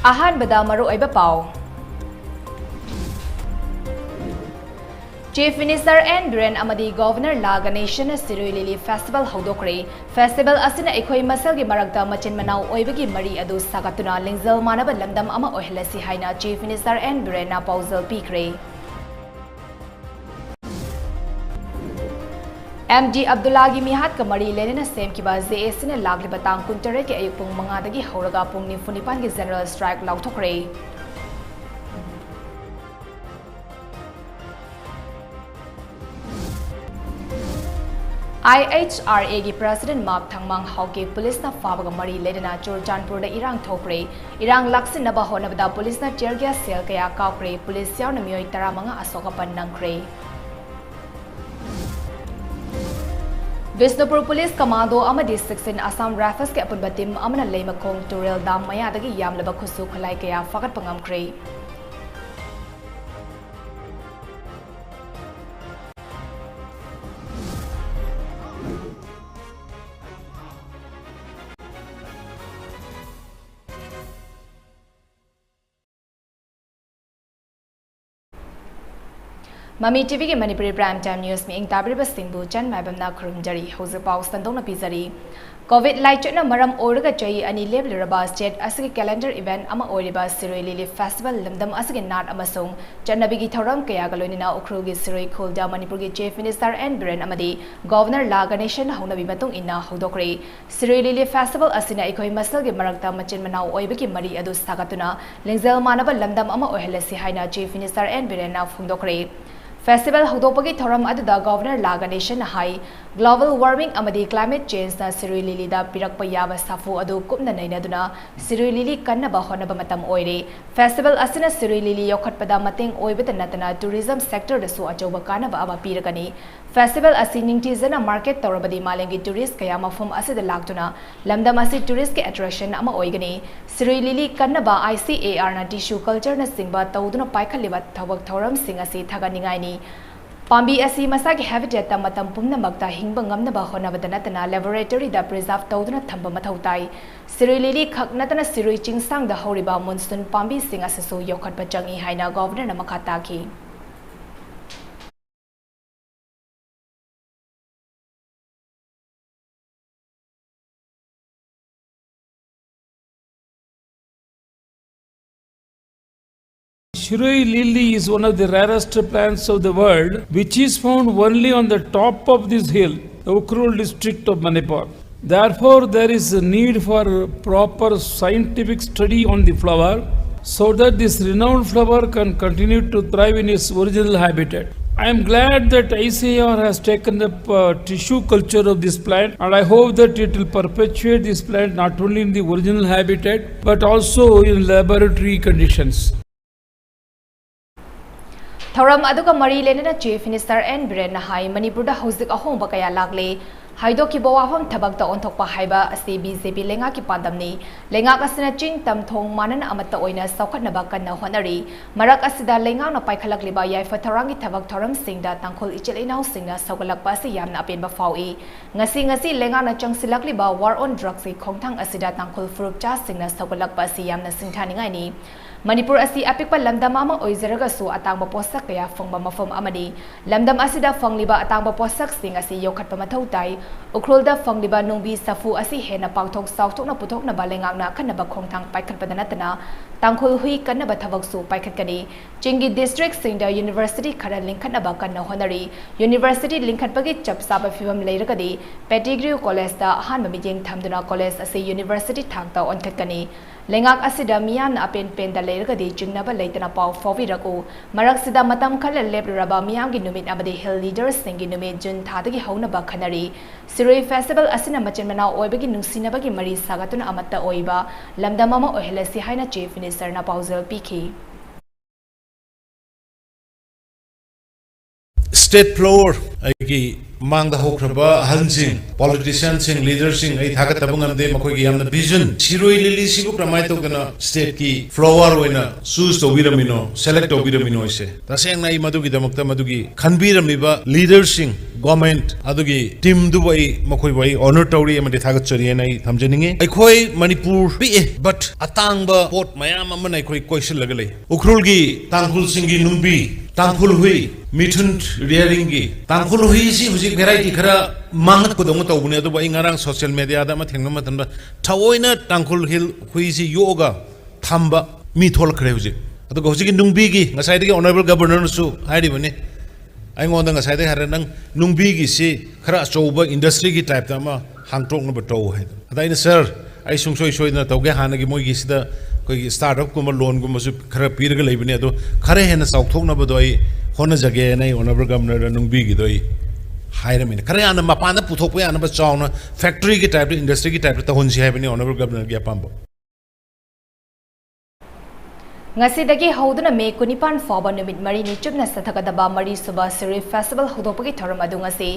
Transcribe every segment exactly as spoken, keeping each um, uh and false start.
ꯑꯍꯥꯟꯕꯗ ꯃꯔꯨꯑꯣꯏꯕ ꯄꯥꯎ꯫ Chief Minister N Biren ꯑꯃꯗꯤ Governor La Ganesan ꯅ ꯁꯤꯔꯨꯏ ꯂꯤꯂꯤ Festival ꯍꯧꯗꯣꯛꯈ꯭ꯔꯦ꯫ Festival ꯑꯁꯤꯅ ꯑꯩꯈꯣꯏ ꯃꯁꯦꯜꯒꯤ ꯃꯔꯛꯇ ꯃꯆꯤꯟ ꯃꯅꯥꯎ ꯑꯣꯏꯕꯒꯤ ꯃꯔꯤ ꯑꯗꯨ ꯁꯥꯒꯠꯇꯨꯅ ꯂꯤꯡꯖꯦꯜ ꯃꯥꯟꯅꯕ ꯂꯝꯗꯝ ꯑꯃ ꯑꯣꯏꯍꯜꯂꯁꯤ ꯍꯥꯏꯅ Chief Minister N Biren ꯅ ꯄꯥꯎꯖꯦꯜ ꯄꯤꯈ꯭ꯔꯦ꯫ M D Abdullaꯒꯤ ꯃꯤꯍꯥꯠꯀ ꯃꯔꯤ ꯂꯩꯅꯅ ꯁꯦꯝꯈꯤꯕ J A C ꯅ ꯂꯥꯛꯂꯤꯕ ꯇꯥꯡ ꯀꯨꯟꯇꯔꯦꯠꯀꯤ ꯑꯌꯨꯛ ꯄꯨꯡ ꯃꯉꯥꯗꯒꯤ ꯍꯧꯔꯒ ꯄꯨꯡ ꯅꯤꯐꯨ ꯅꯤꯄꯥꯟꯒꯤ general strike ꯂꯥꯎꯊꯣꯛꯈ꯭ꯔꯦ꯫ I H R A ꯒꯤ President ꯃꯥꯛ ꯊꯪꯃꯥꯡ ꯍꯥꯎꯀꯦ ꯄꯨꯂꯤꯁꯅ ꯐꯥꯕꯒ ꯃꯔꯤ ꯂꯩꯅꯅ ꯆꯨꯔꯆꯥꯟꯄꯨꯔꯗ ꯏꯔꯥꯡ ꯊꯣꯛꯈ꯭ꯔꯦ꯫ ꯏꯔꯥꯡ ꯂꯥꯛꯁꯤꯟꯅꯕ ꯍꯣꯠꯅꯕꯗ ꯄꯨꯂꯤꯁꯅ tear gas shell ꯀꯌꯥ ꯀꯥꯞꯈ꯭ꯔꯦ꯫ ꯄꯨꯂꯤꯁ ꯌꯥꯎꯅ ꯃꯤꯑꯣꯏ ꯇꯔꯥꯃꯉꯥ ꯑꯁꯣꯛ ꯑꯄꯟ ꯅꯪꯈ꯭ꯔꯦ꯫ ꯕꯤꯁꯅꯨꯄꯨꯔ ꯄꯨꯂꯤꯁ ꯀꯃꯥꯟꯗꯣ ꯑꯃꯗꯤ sixteen Assam Riflesꯀꯤ ꯑꯄꯨꯟꯕ team ꯑꯃꯅ ꯂꯩꯃꯈꯣꯡ ꯇꯨꯔꯦꯜ dam ꯃꯌꯥꯗꯒꯤ ꯌꯥꯝꯂꯕ ꯈꯨꯠꯁꯨ ꯈꯨꯠꯂꯥꯏ ꯀꯌꯥ ꯐꯥꯒꯠꯄ ꯉꯝꯈ꯭ꯔꯦ꯫ ꯃꯃꯤ ꯇꯤꯚꯤꯒꯤ ꯃꯅꯤꯄꯨꯔꯤ prime time news ꯃꯤꯠꯌꯦꯡ ꯇꯥꯕꯤꯔꯤꯕꯁꯤꯡꯕꯨ ꯆꯟ ꯃꯥꯏꯕꯝꯅ ꯈꯨꯔꯨꯝꯖꯔꯤ꯫ ꯍꯧꯖꯤꯛ ꯄꯥꯎ ꯁꯟꯗꯣꯛꯅ ꯄꯤꯖꯔꯤ꯫ Covid ꯂꯥꯏꯆꯠꯅ ꯃꯔꯝ ꯑꯣꯏꯔꯒ ꯆꯍꯤ ꯑꯅꯤ ꯂꯦꯞꯂꯨꯔꯕ state ꯑꯁꯤꯒꯤ calendar event ꯑꯃ ꯑꯣꯏꯔꯤꯕ ꯁꯤꯔꯣꯏ ꯂꯤꯂꯤ festival ꯂꯝꯗꯝ ꯑꯁꯤꯒꯤ ꯅꯥꯠ ꯑꯃꯁꯨꯡ ꯆꯠꯅꯕꯤꯒꯤ ꯊꯧꯔꯝ ꯀꯌꯥꯒ ꯂꯣꯏꯅꯅ ꯎꯈ꯭ꯔꯨꯜꯒꯤ ꯁꯤꯔꯣꯏ ꯈꯨꯜꯗ ꯃꯅꯤꯄꯨꯔꯒꯤ Chief Minister N ꯕꯤꯔꯦꯟ ꯑꯃꯗꯤ Governor ꯂꯥ ꯒꯅꯦꯁꯟꯅ ꯍꯧꯅꯕꯤ ꯃꯇꯨꯡ ꯏꯟꯅ ꯍꯧꯗꯣꯛꯈ꯭ꯔꯦ꯫ ꯁꯤꯔꯣꯏ ꯂꯤꯂꯤ festival ꯑꯁꯤꯅ ꯑꯩꯈꯣꯏ ꯃꯁꯦꯜꯒꯤ ꯃꯔꯛꯇ ꯃꯆꯤꯟ ꯃꯅꯥꯎ ꯑꯣꯏꯕꯒꯤ ꯃꯔꯤ ꯑꯗꯨ ꯁꯥꯒꯠꯇꯨꯅ ꯂꯤꯡꯖꯦꯜ ꯃꯥꯟꯅꯕ ꯂꯝꯗꯝ ꯑꯃ ꯑꯣꯏꯍꯜꯂꯁꯤ ꯍꯥꯏꯅ Chief Minister N ꯕꯤꯔꯦꯟꯅ ꯐꯣꯡꯗꯣꯛꯈ꯭ꯔꯦ꯫ Festival ꯍꯧꯗꯣꯛꯄꯒꯤ ꯊꯧꯔꯝ ꯑꯗꯨꯗ Governor ꯂꯥ ꯒꯅꯦꯁꯟꯅ ꯍꯥꯏ, global warming ꯑꯃꯗꯤ climate changeꯅ ꯁꯤꯔꯣꯏ ꯂꯤꯂꯤꯗ ꯄꯤꯔꯛꯄ ꯌꯥꯕ ꯁꯥꯐꯨ ꯑꯗꯨ ꯀꯨꯞꯅ ꯅꯩꯅꯗꯨꯅ ꯁꯤꯔꯣꯏ ꯂꯤꯂꯤ ꯀꯟꯅꯕ ꯍꯣꯠꯅꯕ ꯃꯇꯝ ꯑꯣꯏꯔꯦ꯫ Festival ꯑꯁꯤꯅ ꯁꯤꯔꯣꯏ ꯂꯤꯂꯤ ꯌꯣꯛꯈꯠꯄꯗ ꯃꯇꯦꯡ ꯑꯣꯏꯕꯇ ꯅꯠꯇꯅ tourism sectorꯗꯁꯨ ꯑꯆꯧꯕ ꯀꯥꯟꯅꯕ ꯑꯃ ꯄꯤꯔꯒꯅꯤ꯫ Festival ꯑꯁꯤ ꯅꯤꯡꯊꯤꯖꯅ market ꯇꯧꯔꯕꯗꯤ ꯃꯥꯂꯦꯝꯒꯤ tourist ꯀꯌꯥ ꯃꯐꯝ ꯑꯁꯤꯗ ꯂꯥꯛꯇꯨꯅ ꯂꯝꯗꯝ ꯑꯁꯤ touristꯀꯤ attraction ꯑꯃ ꯑꯣꯏꯒꯅꯤ꯫ ꯁꯤꯔꯨꯏ ꯂꯤꯂꯤ ꯀꯟꯅꯕ I C A Rꯅ tissue cultureꯅꯆꯤꯡꯕ ꯇꯧꯗꯨꯅ ꯄꯥꯏꯈꯠꯂꯤꯕ ꯊꯕꯛ ꯊꯧꯔꯝꯁꯤꯡ ꯑꯁꯤ ꯊꯥꯒꯠꯅꯤꯡꯉꯥꯏꯅꯤ꯫ ꯄꯥꯝꯕꯤ ꯑꯁꯤ ꯃꯁꯥꯒꯤ habitat ꯇ ꯃꯇꯝ ꯄꯨꯝꯅꯃꯛꯇ ꯍꯤꯡꯕ ꯉꯝꯅꯕ ꯍꯣꯠꯅꯕꯗ ꯅꯠꯇꯅ laboratory ꯗ preserve ꯇꯧꯗꯨꯅ ꯊꯝꯕ ꯃꯊꯧ ꯇꯥꯏ꯫ ꯁꯤꯔꯨꯏ ꯂꯤꯂꯤ ꯈꯛ ꯅꯠꯇꯅ ꯁꯤꯔꯨꯏ ꯆꯤꯡꯁꯥꯡꯗ ꯍꯧꯔꯤꯕ monsoon ꯄꯥꯝꯕꯤꯁꯤꯡ ꯑꯁꯤꯁꯨ ꯌꯣꯛꯈꯠꯄ ꯆꯪꯏ ꯍꯥꯏꯅ Governor ꯅ ꯃꯈꯥ ꯇꯥꯈꯤ꯫ Shirui lily is one of the rarest plants of the world, which is found only on the top of this hill, the Ukhrul district of Manipur. Therefore, there is a need for proper scientific study on the flower so that this renowned flower can continue to thrive in its original habitat. I am glad that I C A R has taken up uh, tissue culture of this plant, and I hope that it will perpetuate this plant not only in the original habitat but also in laboratory conditions. ꯊꯧꯔꯝ ꯑꯗꯨꯒ ꯃꯔꯤ ꯂꯩꯅꯅ Chief Minister N ꯕꯤꯔꯦꯟꯅ ꯍꯥꯏ, ꯃꯅꯤꯄꯨꯔꯗ ꯍꯧꯖꯤꯛ ꯑꯍꯣꯡꯕ ꯀꯌꯥ ꯂꯥꯛꯂꯦ꯫ ꯍꯥꯏꯗꯣꯛꯈꯤꯕ ꯋꯥꯐꯝ ꯊꯕꯛꯇ ꯑꯣꯟꯊꯣꯛꯄ ꯍꯥꯏꯕ ꯑꯁꯤ B J P ꯂꯩꯉꯥꯛꯀꯤ ꯄꯥꯟꯗꯝꯅꯤ꯫ ꯂꯩꯉꯥꯛ ꯑꯁꯤꯅ ꯆꯤꯡ ꯇꯝ ꯊꯣꯡ ꯃꯥꯟꯅꯅ ꯑꯃꯠꯇ ꯑꯣꯏꯅ ꯆꯥꯎꯈꯠꯅꯕ ꯀꯟꯅ ꯍꯣꯠꯅꯔꯤ꯫ ꯃꯔꯛ ꯑꯁꯤꯗ ꯂꯩꯉꯥꯛꯅ ꯄꯥꯏꯈꯠꯂꯛꯂꯤꯕ ꯌꯥꯏꯐ ꯊꯧꯔꯥꯡꯒꯤ ꯊꯕꯛ ꯊꯧꯔꯝꯁꯤꯡꯗ ꯇꯥꯡꯈꯨꯜ ꯏꯆꯤꯜ ꯏꯅꯥꯎꯁꯤꯡꯅ ꯁꯧꯒꯠꯂꯛꯄ ꯑꯁꯤ ꯌꯥꯝꯅ ꯑꯄꯦꯟꯕ ꯐꯥꯎꯏ꯫ ꯉꯁꯤ ꯉꯁꯤ ꯂꯩꯉꯥꯛꯅ ꯆꯪꯁꯤꯜꯂꯛꯂꯤꯕ war on drugsꯀꯤ ꯈꯣꯡꯊꯥꯡ ꯑꯁꯤꯗ ꯇꯥꯡꯈꯨꯜ ꯐꯨꯔꯨꯞꯆꯥꯁꯤꯡꯅ ꯁꯧꯒꯠꯂꯛꯄ ꯑꯁꯤ ꯌꯥꯝꯅ ꯁꯤꯡꯊꯥꯅꯤꯡꯉꯥꯏꯅꯤ꯫ ꯃꯅꯤꯄꯨꯔ ꯑꯁꯤ ꯑꯄꯤꯛꯄ ꯂꯝꯗꯝ ꯑꯃ ꯑꯣꯏꯖꯔꯒꯁꯨ ꯑꯇꯥꯡꯕ ꯄꯣꯠꯁꯛ ꯀꯌꯥ ꯐꯪꯕ ꯃꯐꯝ ꯑꯃꯅꯤ꯫ ꯂꯝꯗꯝ ꯑꯁꯤꯗ ꯐꯪꯂꯤꯕ ꯑꯇꯥꯡꯕ ꯄꯣꯠꯁꯛꯁꯤꯡ ꯑꯁꯤ ꯌꯣꯛꯈꯠꯄ ꯃꯊꯧ ꯇꯥꯏ꯫ ꯎꯈ꯭ꯔꯨꯜꯗ ꯐꯪꯂꯤꯕ ꯅꯨꯡꯕꯤ ꯁꯥꯐꯨ ꯑꯁꯤ ꯍꯦꯟꯅ ꯄꯥꯛꯊꯣꯛ ꯆꯥꯎꯊꯣꯛꯅ ꯄꯨꯊꯣꯛꯅꯕ ꯂꯩꯉꯥꯛꯅ ꯑꯈꯟꯅꯕ ꯈꯣꯡꯊꯥꯡ ꯄꯥꯏꯈꯠꯄꯗ ꯅꯠꯇꯅ ꯇꯥꯡꯈꯨꯜ ꯍꯨꯏ ꯀꯟꯅꯕ ꯊꯕꯛꯁꯨ ꯄꯥꯏꯈꯠꯀꯅꯤ꯫ ꯆꯤꯡꯒꯤ districtꯁꯤꯡꯗ university ꯈꯔ ꯂꯤꯡꯈꯠꯅꯕ ꯀꯟꯅ ꯍꯣꯠꯅꯔꯤ꯫ University ꯂꯤꯡꯈꯠꯄꯒꯤ ꯆꯞ ꯆꯥꯕ ꯐꯤꯕꯝ ꯂꯩꯔꯒꯗꯤ Pettigrew Collegeꯇ ꯑꯍꯥꯟꯕ ꯃꯤꯠꯌꯦꯡ ꯊꯝꯗꯨꯅ college ꯑꯁꯤ university ꯊꯥꯛꯇ ꯑꯣꯟꯈꯠꯀꯅꯤ꯫ ꯂꯩꯉꯥꯛ ꯑꯁꯤꯗ ꯃꯤꯌꯥꯝꯅ ꯑꯄꯦꯟ ꯄꯦꯟꯗ ꯂꯩꯔꯒꯗꯤ ꯆꯤꯡꯅꯕ ꯂꯩꯇꯅ ꯄꯥꯎ ꯐꯥꯎꯕꯤꯔꯛꯎ꯫ ꯃꯔꯛꯁꯤꯗ ꯃꯇꯝ ꯈꯔ ꯂꯦꯞꯂꯨꯔꯕ ꯃꯤꯌꯥꯝꯒꯤ ꯅꯨꯃꯤꯠ ꯑꯃꯗꯤ hill leaderꯁꯤꯡꯒꯤ ꯅꯨꯃꯤꯠ June ꯊꯥꯗꯒꯤ ꯍꯧꯅꯕ ꯈꯟꯅꯔꯤ꯫ ꯁꯤꯔꯣꯏ festival ꯑꯁꯤꯅ ꯃꯆꯤꯟ ꯃꯅꯥꯎ ꯑꯣꯏꯕꯒꯤ ꯅꯨꯡꯁꯤꯅꯕꯒꯤ ꯃꯔꯤ ꯁꯥꯒꯠꯇꯨꯅ ꯑꯃꯠꯇ ꯑꯣꯏꯕ ꯂꯝꯗꯝ ꯑꯃ ꯑꯣꯏꯍꯜꯂꯁꯤ ꯍꯥꯏꯅ Chief Ministerꯅ ꯄꯥꯎꯖꯦꯜ ꯄꯤꯈꯤ꯫ State flower ꯑꯩꯒꯤ ꯃꯥꯡꯗ ꯍꯧꯈ꯭ꯔꯕ ꯑꯍꯜꯁꯤꯡ, ꯄꯣꯂꯤꯇꯤꯁꯤꯌꯥꯟꯁꯤꯡ, ꯂꯤꯗꯔꯁꯤꯡ ꯑꯩ ꯊꯥꯒꯠꯇꯕ ꯉꯝꯗꯦ꯫ ꯃꯈꯣꯏꯒꯤ ꯌꯥꯝꯅ ꯚꯤꯖꯟ, ꯁꯤꯔꯣꯏ ꯂꯤꯂꯤꯁꯤꯕꯨ ꯀꯔꯝꯍꯥꯏꯅ ꯇꯧꯗꯅ ꯁ꯭ꯇꯦꯠꯀꯤ ꯐ꯭ꯂꯥꯋꯔ ꯑꯣꯏꯅ ꯆꯨꯁ ꯇꯧꯕꯤꯔꯝꯃꯤꯅꯣ, ꯁꯦꯂꯦꯛ ꯇꯧꯕꯤꯔꯝꯃꯤꯅꯣ ꯍꯥꯏꯁꯦ꯫ ꯇꯁꯦꯡꯅ ꯑꯩ ꯃꯗꯨꯒꯤꯗꯃꯛꯇ ꯃꯗꯨꯒꯤ ꯈꯟꯕꯤꯔꯝꯃꯤꯕ ꯂꯤꯗꯔꯁꯤꯡ, ꯒꯣꯔꯃꯦꯟꯠ, ꯑꯗꯨꯒꯤ ꯇꯤꯝꯗꯨꯕꯨ ꯑꯩ, ꯃꯈꯣꯏꯕꯨ ꯑꯩ ꯑꯣꯅꯔ ꯇꯧꯔꯤ ꯑꯃꯗꯤ ꯊꯥꯒꯠꯆꯔꯤ ꯍꯥꯏꯅ ꯑꯩ ꯊꯝꯖꯅꯤꯡꯉꯤ꯫ ꯑꯩꯈꯣꯏ ꯃꯅꯤꯄꯨꯔ ꯄꯤꯛꯑꯦ, ꯕꯠ ꯑꯇꯥꯡꯕ ꯄꯣꯠ ꯃꯌꯥꯝ ꯑꯃꯅ ꯑꯩꯈꯣꯏ ꯀꯣꯏꯁꯤꯜꯂꯒ ꯂꯩ꯫ ꯎꯈ꯭ꯔꯨꯜꯒꯤ ꯇꯥꯡꯈꯨꯜꯁꯤꯡꯒꯤ ꯅꯨꯡꯕꯤ, ꯇꯥꯡꯈꯨꯜ ꯍꯨꯏ, ꯃꯤꯊꯨꯟ ꯔꯤꯌꯔꯤꯡꯒꯤ, ꯇꯥꯡꯈꯨꯜ ꯍꯨꯏꯁꯤ ꯍꯧꯖꯤꯛ ꯚꯦꯔꯥꯏꯇꯤ ꯈꯔ ꯃꯥꯡꯉꯛꯄꯗꯧꯅ ꯇꯧꯕꯅꯦ, ꯑꯗꯨꯕꯨ ꯑꯩ ꯉꯔꯥꯡ ꯁꯣꯁꯤꯌꯦꯜ ꯃꯦꯗꯤꯌꯥꯗ ꯑꯃ ꯊꯦꯡꯅꯕ ꯃꯇꯝꯗ ꯊꯑꯣꯏꯅ ꯇꯥꯡꯈꯨꯜ ꯍꯤꯜ ꯍꯨꯏꯁꯤ ꯌꯣꯛꯑꯒ ꯊꯝꯕ ꯃꯤ ꯊꯣꯛꯂꯛꯈ꯭ꯔꯦ ꯍꯧꯖꯤꯛ꯫ ꯑꯗꯨꯒ ꯍꯧꯖꯤꯛꯀꯤ ꯅꯨꯡꯕꯤꯒꯤ, ꯉꯁꯥꯏꯗꯒꯤ ꯑꯣꯅꯔꯦꯕꯜ ꯒꯕꯔꯅꯔꯅꯁꯨ ꯍꯥꯏꯔꯤꯕꯅꯤ, ꯑꯩꯉꯣꯟꯗ ꯉꯁꯥꯏꯗꯒꯤ ꯍꯥꯏꯔꯦ, "ꯅꯪ ꯅꯨꯡꯕꯤꯒꯤꯁꯤ ꯈꯔ ꯑꯆꯧꯕ ꯏꯟꯗꯁꯇ꯭ꯔꯤꯒꯤ ꯇꯥꯏꯞꯇ ꯑꯃ ꯍꯥꯡꯇꯣꯛꯅꯕ ꯇꯧ" ꯍꯥꯏꯗꯅ꯫ ꯑꯗ ꯑꯩꯅ, "ꯁꯥꯔ, ꯑꯩ ꯁꯨꯡꯁꯣꯏ ꯁꯣꯏꯗꯅ ꯇꯧꯒꯦ, ꯍꯥꯟꯅꯒꯤ ꯃꯣꯏꯒꯤꯁꯤꯗ ꯑꯩꯈꯣꯏꯒꯤ ꯁ꯭ꯇꯥꯔꯠ ꯑꯞꯀꯨꯝꯕ ꯂꯣꯟꯒꯨꯝꯕꯁꯨ ꯈꯔ ꯄꯤꯔꯒ ꯂꯩꯕꯅꯤ, ꯑꯗꯣ ꯈꯔ ꯍꯦꯟꯅ ꯆꯥꯎꯊꯣꯛꯅꯕꯗꯣ ꯑꯩ ꯍꯣꯠꯅꯖꯒꯦꯅ" ꯑꯩ ꯑꯣꯅꯔꯦꯕꯜ ꯒꯕꯔꯅꯔꯗ ꯅꯨꯡꯕꯤꯒꯤꯗꯣ ꯑꯩ ꯍꯥꯏꯔꯝꯃꯤꯅꯦ꯫ ꯈꯔ ꯌꯥꯝꯅ ꯃꯄꯥꯟꯗ ꯄꯨꯊꯣꯛꯄ ꯌꯥꯅꯕ ꯆꯥꯎꯅ ꯐꯦꯛꯇꯔꯤꯒꯤ ꯇꯥꯏꯞꯇ, ꯏꯟꯗꯁꯇ꯭ꯔꯤꯒꯤ ꯇꯥꯏꯞꯇ ꯇꯧꯍꯟꯁꯤ ꯍꯥꯏꯕꯅꯤ ꯑꯣꯅꯔꯦꯕꯜ ꯒꯕꯔꯅꯔꯒꯤ ꯑꯄꯥꯝꯕ꯫ ꯉꯁꯤꯗꯒꯤ ꯍꯧꯗꯨꯅ ꯃꯦ ꯀꯨꯟꯅꯤꯄꯥꯟ ꯐꯥꯎꯕ ꯅꯨꯃꯤꯠ ꯃꯔꯤꯅꯤ ꯆꯨꯞꯅ ꯆꯠꯊꯒꯗꯕ ꯃꯔꯤꯁꯨꯕ ꯁꯤꯔꯣꯏ ꯐꯦꯁꯇꯤꯚꯦꯜ ꯍꯧꯗꯣꯛꯄꯒꯤ ꯊꯧꯔꯝ ꯑꯗꯨ ꯉꯁꯤ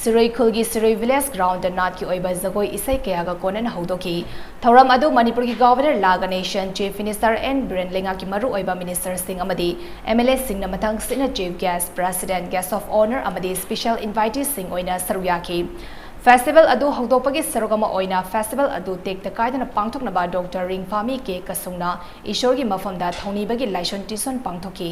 ꯁꯤꯔꯣꯏ ꯈꯨꯜꯒꯤ ꯁꯤꯔꯣꯏ ꯚꯤꯂꯦꯖ ꯒ꯭ꯔꯥꯎꯟꯗ ꯅꯥꯠꯀꯤ ꯑꯣꯏꯕ ꯖꯒꯣꯏ ꯏꯁꯩ ꯀꯌꯥꯒ ꯀꯣꯟꯅꯅ ꯍꯧꯗꯣꯛꯈꯤ꯫ ꯊꯧꯔꯝ ꯑꯗꯨ ꯃꯅꯤꯄꯨꯔꯒꯤ governor La Ganesan, chief minister N Biren, ꯂꯩꯉꯥꯛꯀꯤ ꯃꯔꯨꯑꯣꯏꯕ ꯃꯤꯅꯤꯁꯇꯔꯁꯤꯡ ꯑꯃꯗꯤ ꯑꯦꯝ ꯑꯦꯜ ꯑꯦꯁꯤꯡꯅ ꯃꯊꯪ ꯁꯤꯠꯅ chief guest, president, guest of honour ꯑꯃꯗꯤ ꯁ꯭ꯄꯦꯁꯦꯜ ꯏꯟꯚꯥꯏꯇꯤꯁꯤꯡ ꯑꯣꯏꯅ ꯁꯔꯨꯛ ꯌꯥꯈꯤ꯫ ꯐꯦꯁꯇꯤꯚꯦꯜ ꯑꯗꯨ ꯍꯧꯗꯣꯛꯄꯒꯤ ꯁꯔꯨꯛ ꯑꯃ ꯑꯣꯏꯅ ꯐꯦꯁꯇꯤꯚꯦꯜ ꯑꯗꯨ ꯇꯦꯛꯇ ꯀꯥꯏꯗꯅ ꯄꯥꯡꯊꯣꯛꯅꯕ ꯗꯣꯛꯇꯔ ꯔꯤꯡꯐꯥꯃꯤ ꯀꯦ ꯀꯁꯨꯡꯅ ꯏꯁꯣꯔꯒꯤ ꯃꯐꯝꯗ ꯊꯧꯅꯤꯕꯒꯤ ꯂꯥꯏꯁꯣꯟ ꯇꯤꯁꯣꯟ ꯄꯥꯡꯊꯣꯛꯈꯤ꯫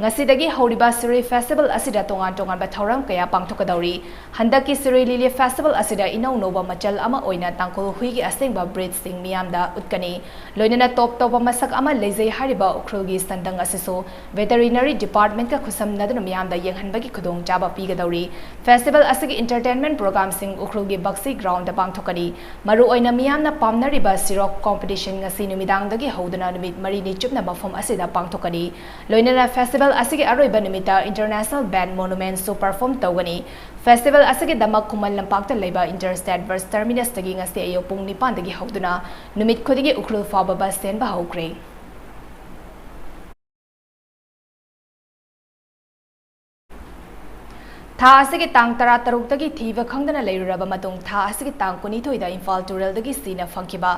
ꯉꯁꯤꯗꯒꯤ ꯍꯧꯔꯤꯕ ꯁꯤꯔꯣꯏ ꯐꯦꯁꯇꯤꯚꯦꯜ ꯑꯁꯤꯗ ꯇꯣꯉꯥꯟ ꯇꯣꯉꯥꯟꯕ ꯊꯧꯔꯝ ꯀꯌꯥ ꯄꯥꯡꯊꯣꯛꯀꯗꯧꯔꯤ꯫ ꯍꯟꯗꯛꯀꯤ ꯁꯤꯔꯣꯏ ꯂꯤꯂꯤ ꯐꯦꯁꯇꯤꯚꯦꯜ ꯑꯁꯤꯗ ꯏꯅꯧ ꯅꯧꯕ ꯃꯆꯜ ꯑꯃ ꯑꯣꯏꯅ ꯇꯥꯡꯈꯨꯜ ꯍꯨꯏꯒꯤ ꯑꯁꯦꯡꯕ ꯕ꯭ꯔꯤꯗꯁꯤꯡ ꯃꯤꯌꯥꯝꯗ ꯎꯠꯀꯅꯤ꯫ ꯂꯣꯏꯅꯅ ꯇꯣꯞ ꯇꯣꯞꯄ ꯃꯁꯛ ꯑꯃ ꯂꯩꯖꯩ ꯍꯥꯏꯔꯤꯕ ꯎꯈ꯭ꯔꯨꯜꯒꯤ ꯁꯟꯗꯪ ꯑꯁꯤꯁꯨ ꯚꯦꯇꯔꯤꯅꯔꯤ ꯗꯤꯄꯥꯔꯠꯃꯦꯟꯠꯀ ꯈꯨꯠꯁꯝꯅꯗꯨꯅ ꯃꯤꯌꯥꯝꯗ ꯌꯦꯡꯍꯟꯕꯒꯤ ꯈꯨꯗꯣꯡꯆꯥꯕ ꯄꯤꯒꯗꯧꯔꯤ꯫ ꯐꯦꯁꯇꯤꯚꯦꯜ ꯑꯁꯤꯒꯤ ꯏꯟꯇꯔꯇꯦꯟꯃꯦꯟꯠ ꯄ꯭ꯔꯣꯒ꯭ꯔꯥꯝꯁꯤꯡ ꯎꯈ꯭ꯔꯨꯜꯒꯤ ꯕꯛꯁꯤ ꯒ꯭ꯔꯥꯎꯟꯗ ꯄꯥꯡꯊꯣꯛꯀꯅꯤ꯫ ꯃꯔꯨꯑꯣꯏꯅ ꯃꯤꯌꯥꯝꯅ ꯄꯥꯝꯅꯔꯤꯕ ꯁꯤꯔꯣꯛ ꯀꯣꯝꯄꯤꯇꯤꯁꯟ ꯉꯁꯤ ꯅꯨꯃꯤꯗꯥꯡꯗꯒꯤ ꯍꯧꯗꯨꯅ ꯅꯨꯃꯤꯠ ꯃꯔꯤꯅꯤ ꯆꯨꯞꯅ ꯃꯐꯝ ꯑꯁꯤꯗ ꯄꯥꯡꯊꯣꯛꯀꯅꯤ꯫ ꯂꯣꯏꯅꯅ ꯐꯦꯁꯇꯤꯚꯦꯜ ꯑꯁꯤꯒꯤ ꯑꯔꯣꯏꯕ ꯅꯨꯃꯤꯠꯇ ꯏꯟꯇꯔꯅꯦꯁꯅꯦꯜ ꯕꯦꯟꯗ ꯃꯣꯅꯨꯃꯦꯟꯠꯁꯨ ꯄꯔꯐꯣꯔꯝ ꯇꯧꯒꯅꯤ꯫ ꯐꯦꯁꯇꯤꯚꯦꯜ ꯑꯁꯤꯒꯤꯗꯃꯛ ꯈꯨꯃꯟ ꯂꯝꯄꯥꯛꯇ ꯂꯩꯕ ꯏꯟꯇꯔ ꯁ꯭ꯇꯦꯠ ꯕꯁ ꯇꯔꯃꯤꯅꯁꯇꯒꯤ ꯉꯁꯤ ꯑꯌꯨꯛ ꯄꯨꯡ ꯅꯤꯄꯥꯟꯗꯒꯤ ꯍꯧꯗꯨꯅ ꯅꯨꯃꯤꯠ ꯈꯨꯗꯤꯡꯒꯤ ꯎꯈ꯭ꯔꯨꯜ ꯐꯥꯎꯕ ꯕꯁ ꯆꯦꯟꯕ ꯍꯧꯈ꯭ꯔꯦ꯫ ꯊꯥ ꯑꯁꯤꯒꯤ ꯇꯥꯡ ꯇꯔꯥꯇꯔꯨꯛꯇꯒꯤ ꯊꯤꯕ ꯈꯪꯗꯅ ꯂꯩꯔꯨꯔꯕ ꯃꯇꯨꯡ, ꯊꯥ ꯑꯁꯤꯒꯤ ꯇꯥꯡ ꯀꯨꯟꯅꯤꯊꯣꯏꯗ ꯏꯝꯐꯥꯜ ꯇꯨꯔꯦꯜꯗꯒꯤ ꯁꯤꯅ ꯐꯪꯈꯤꯕ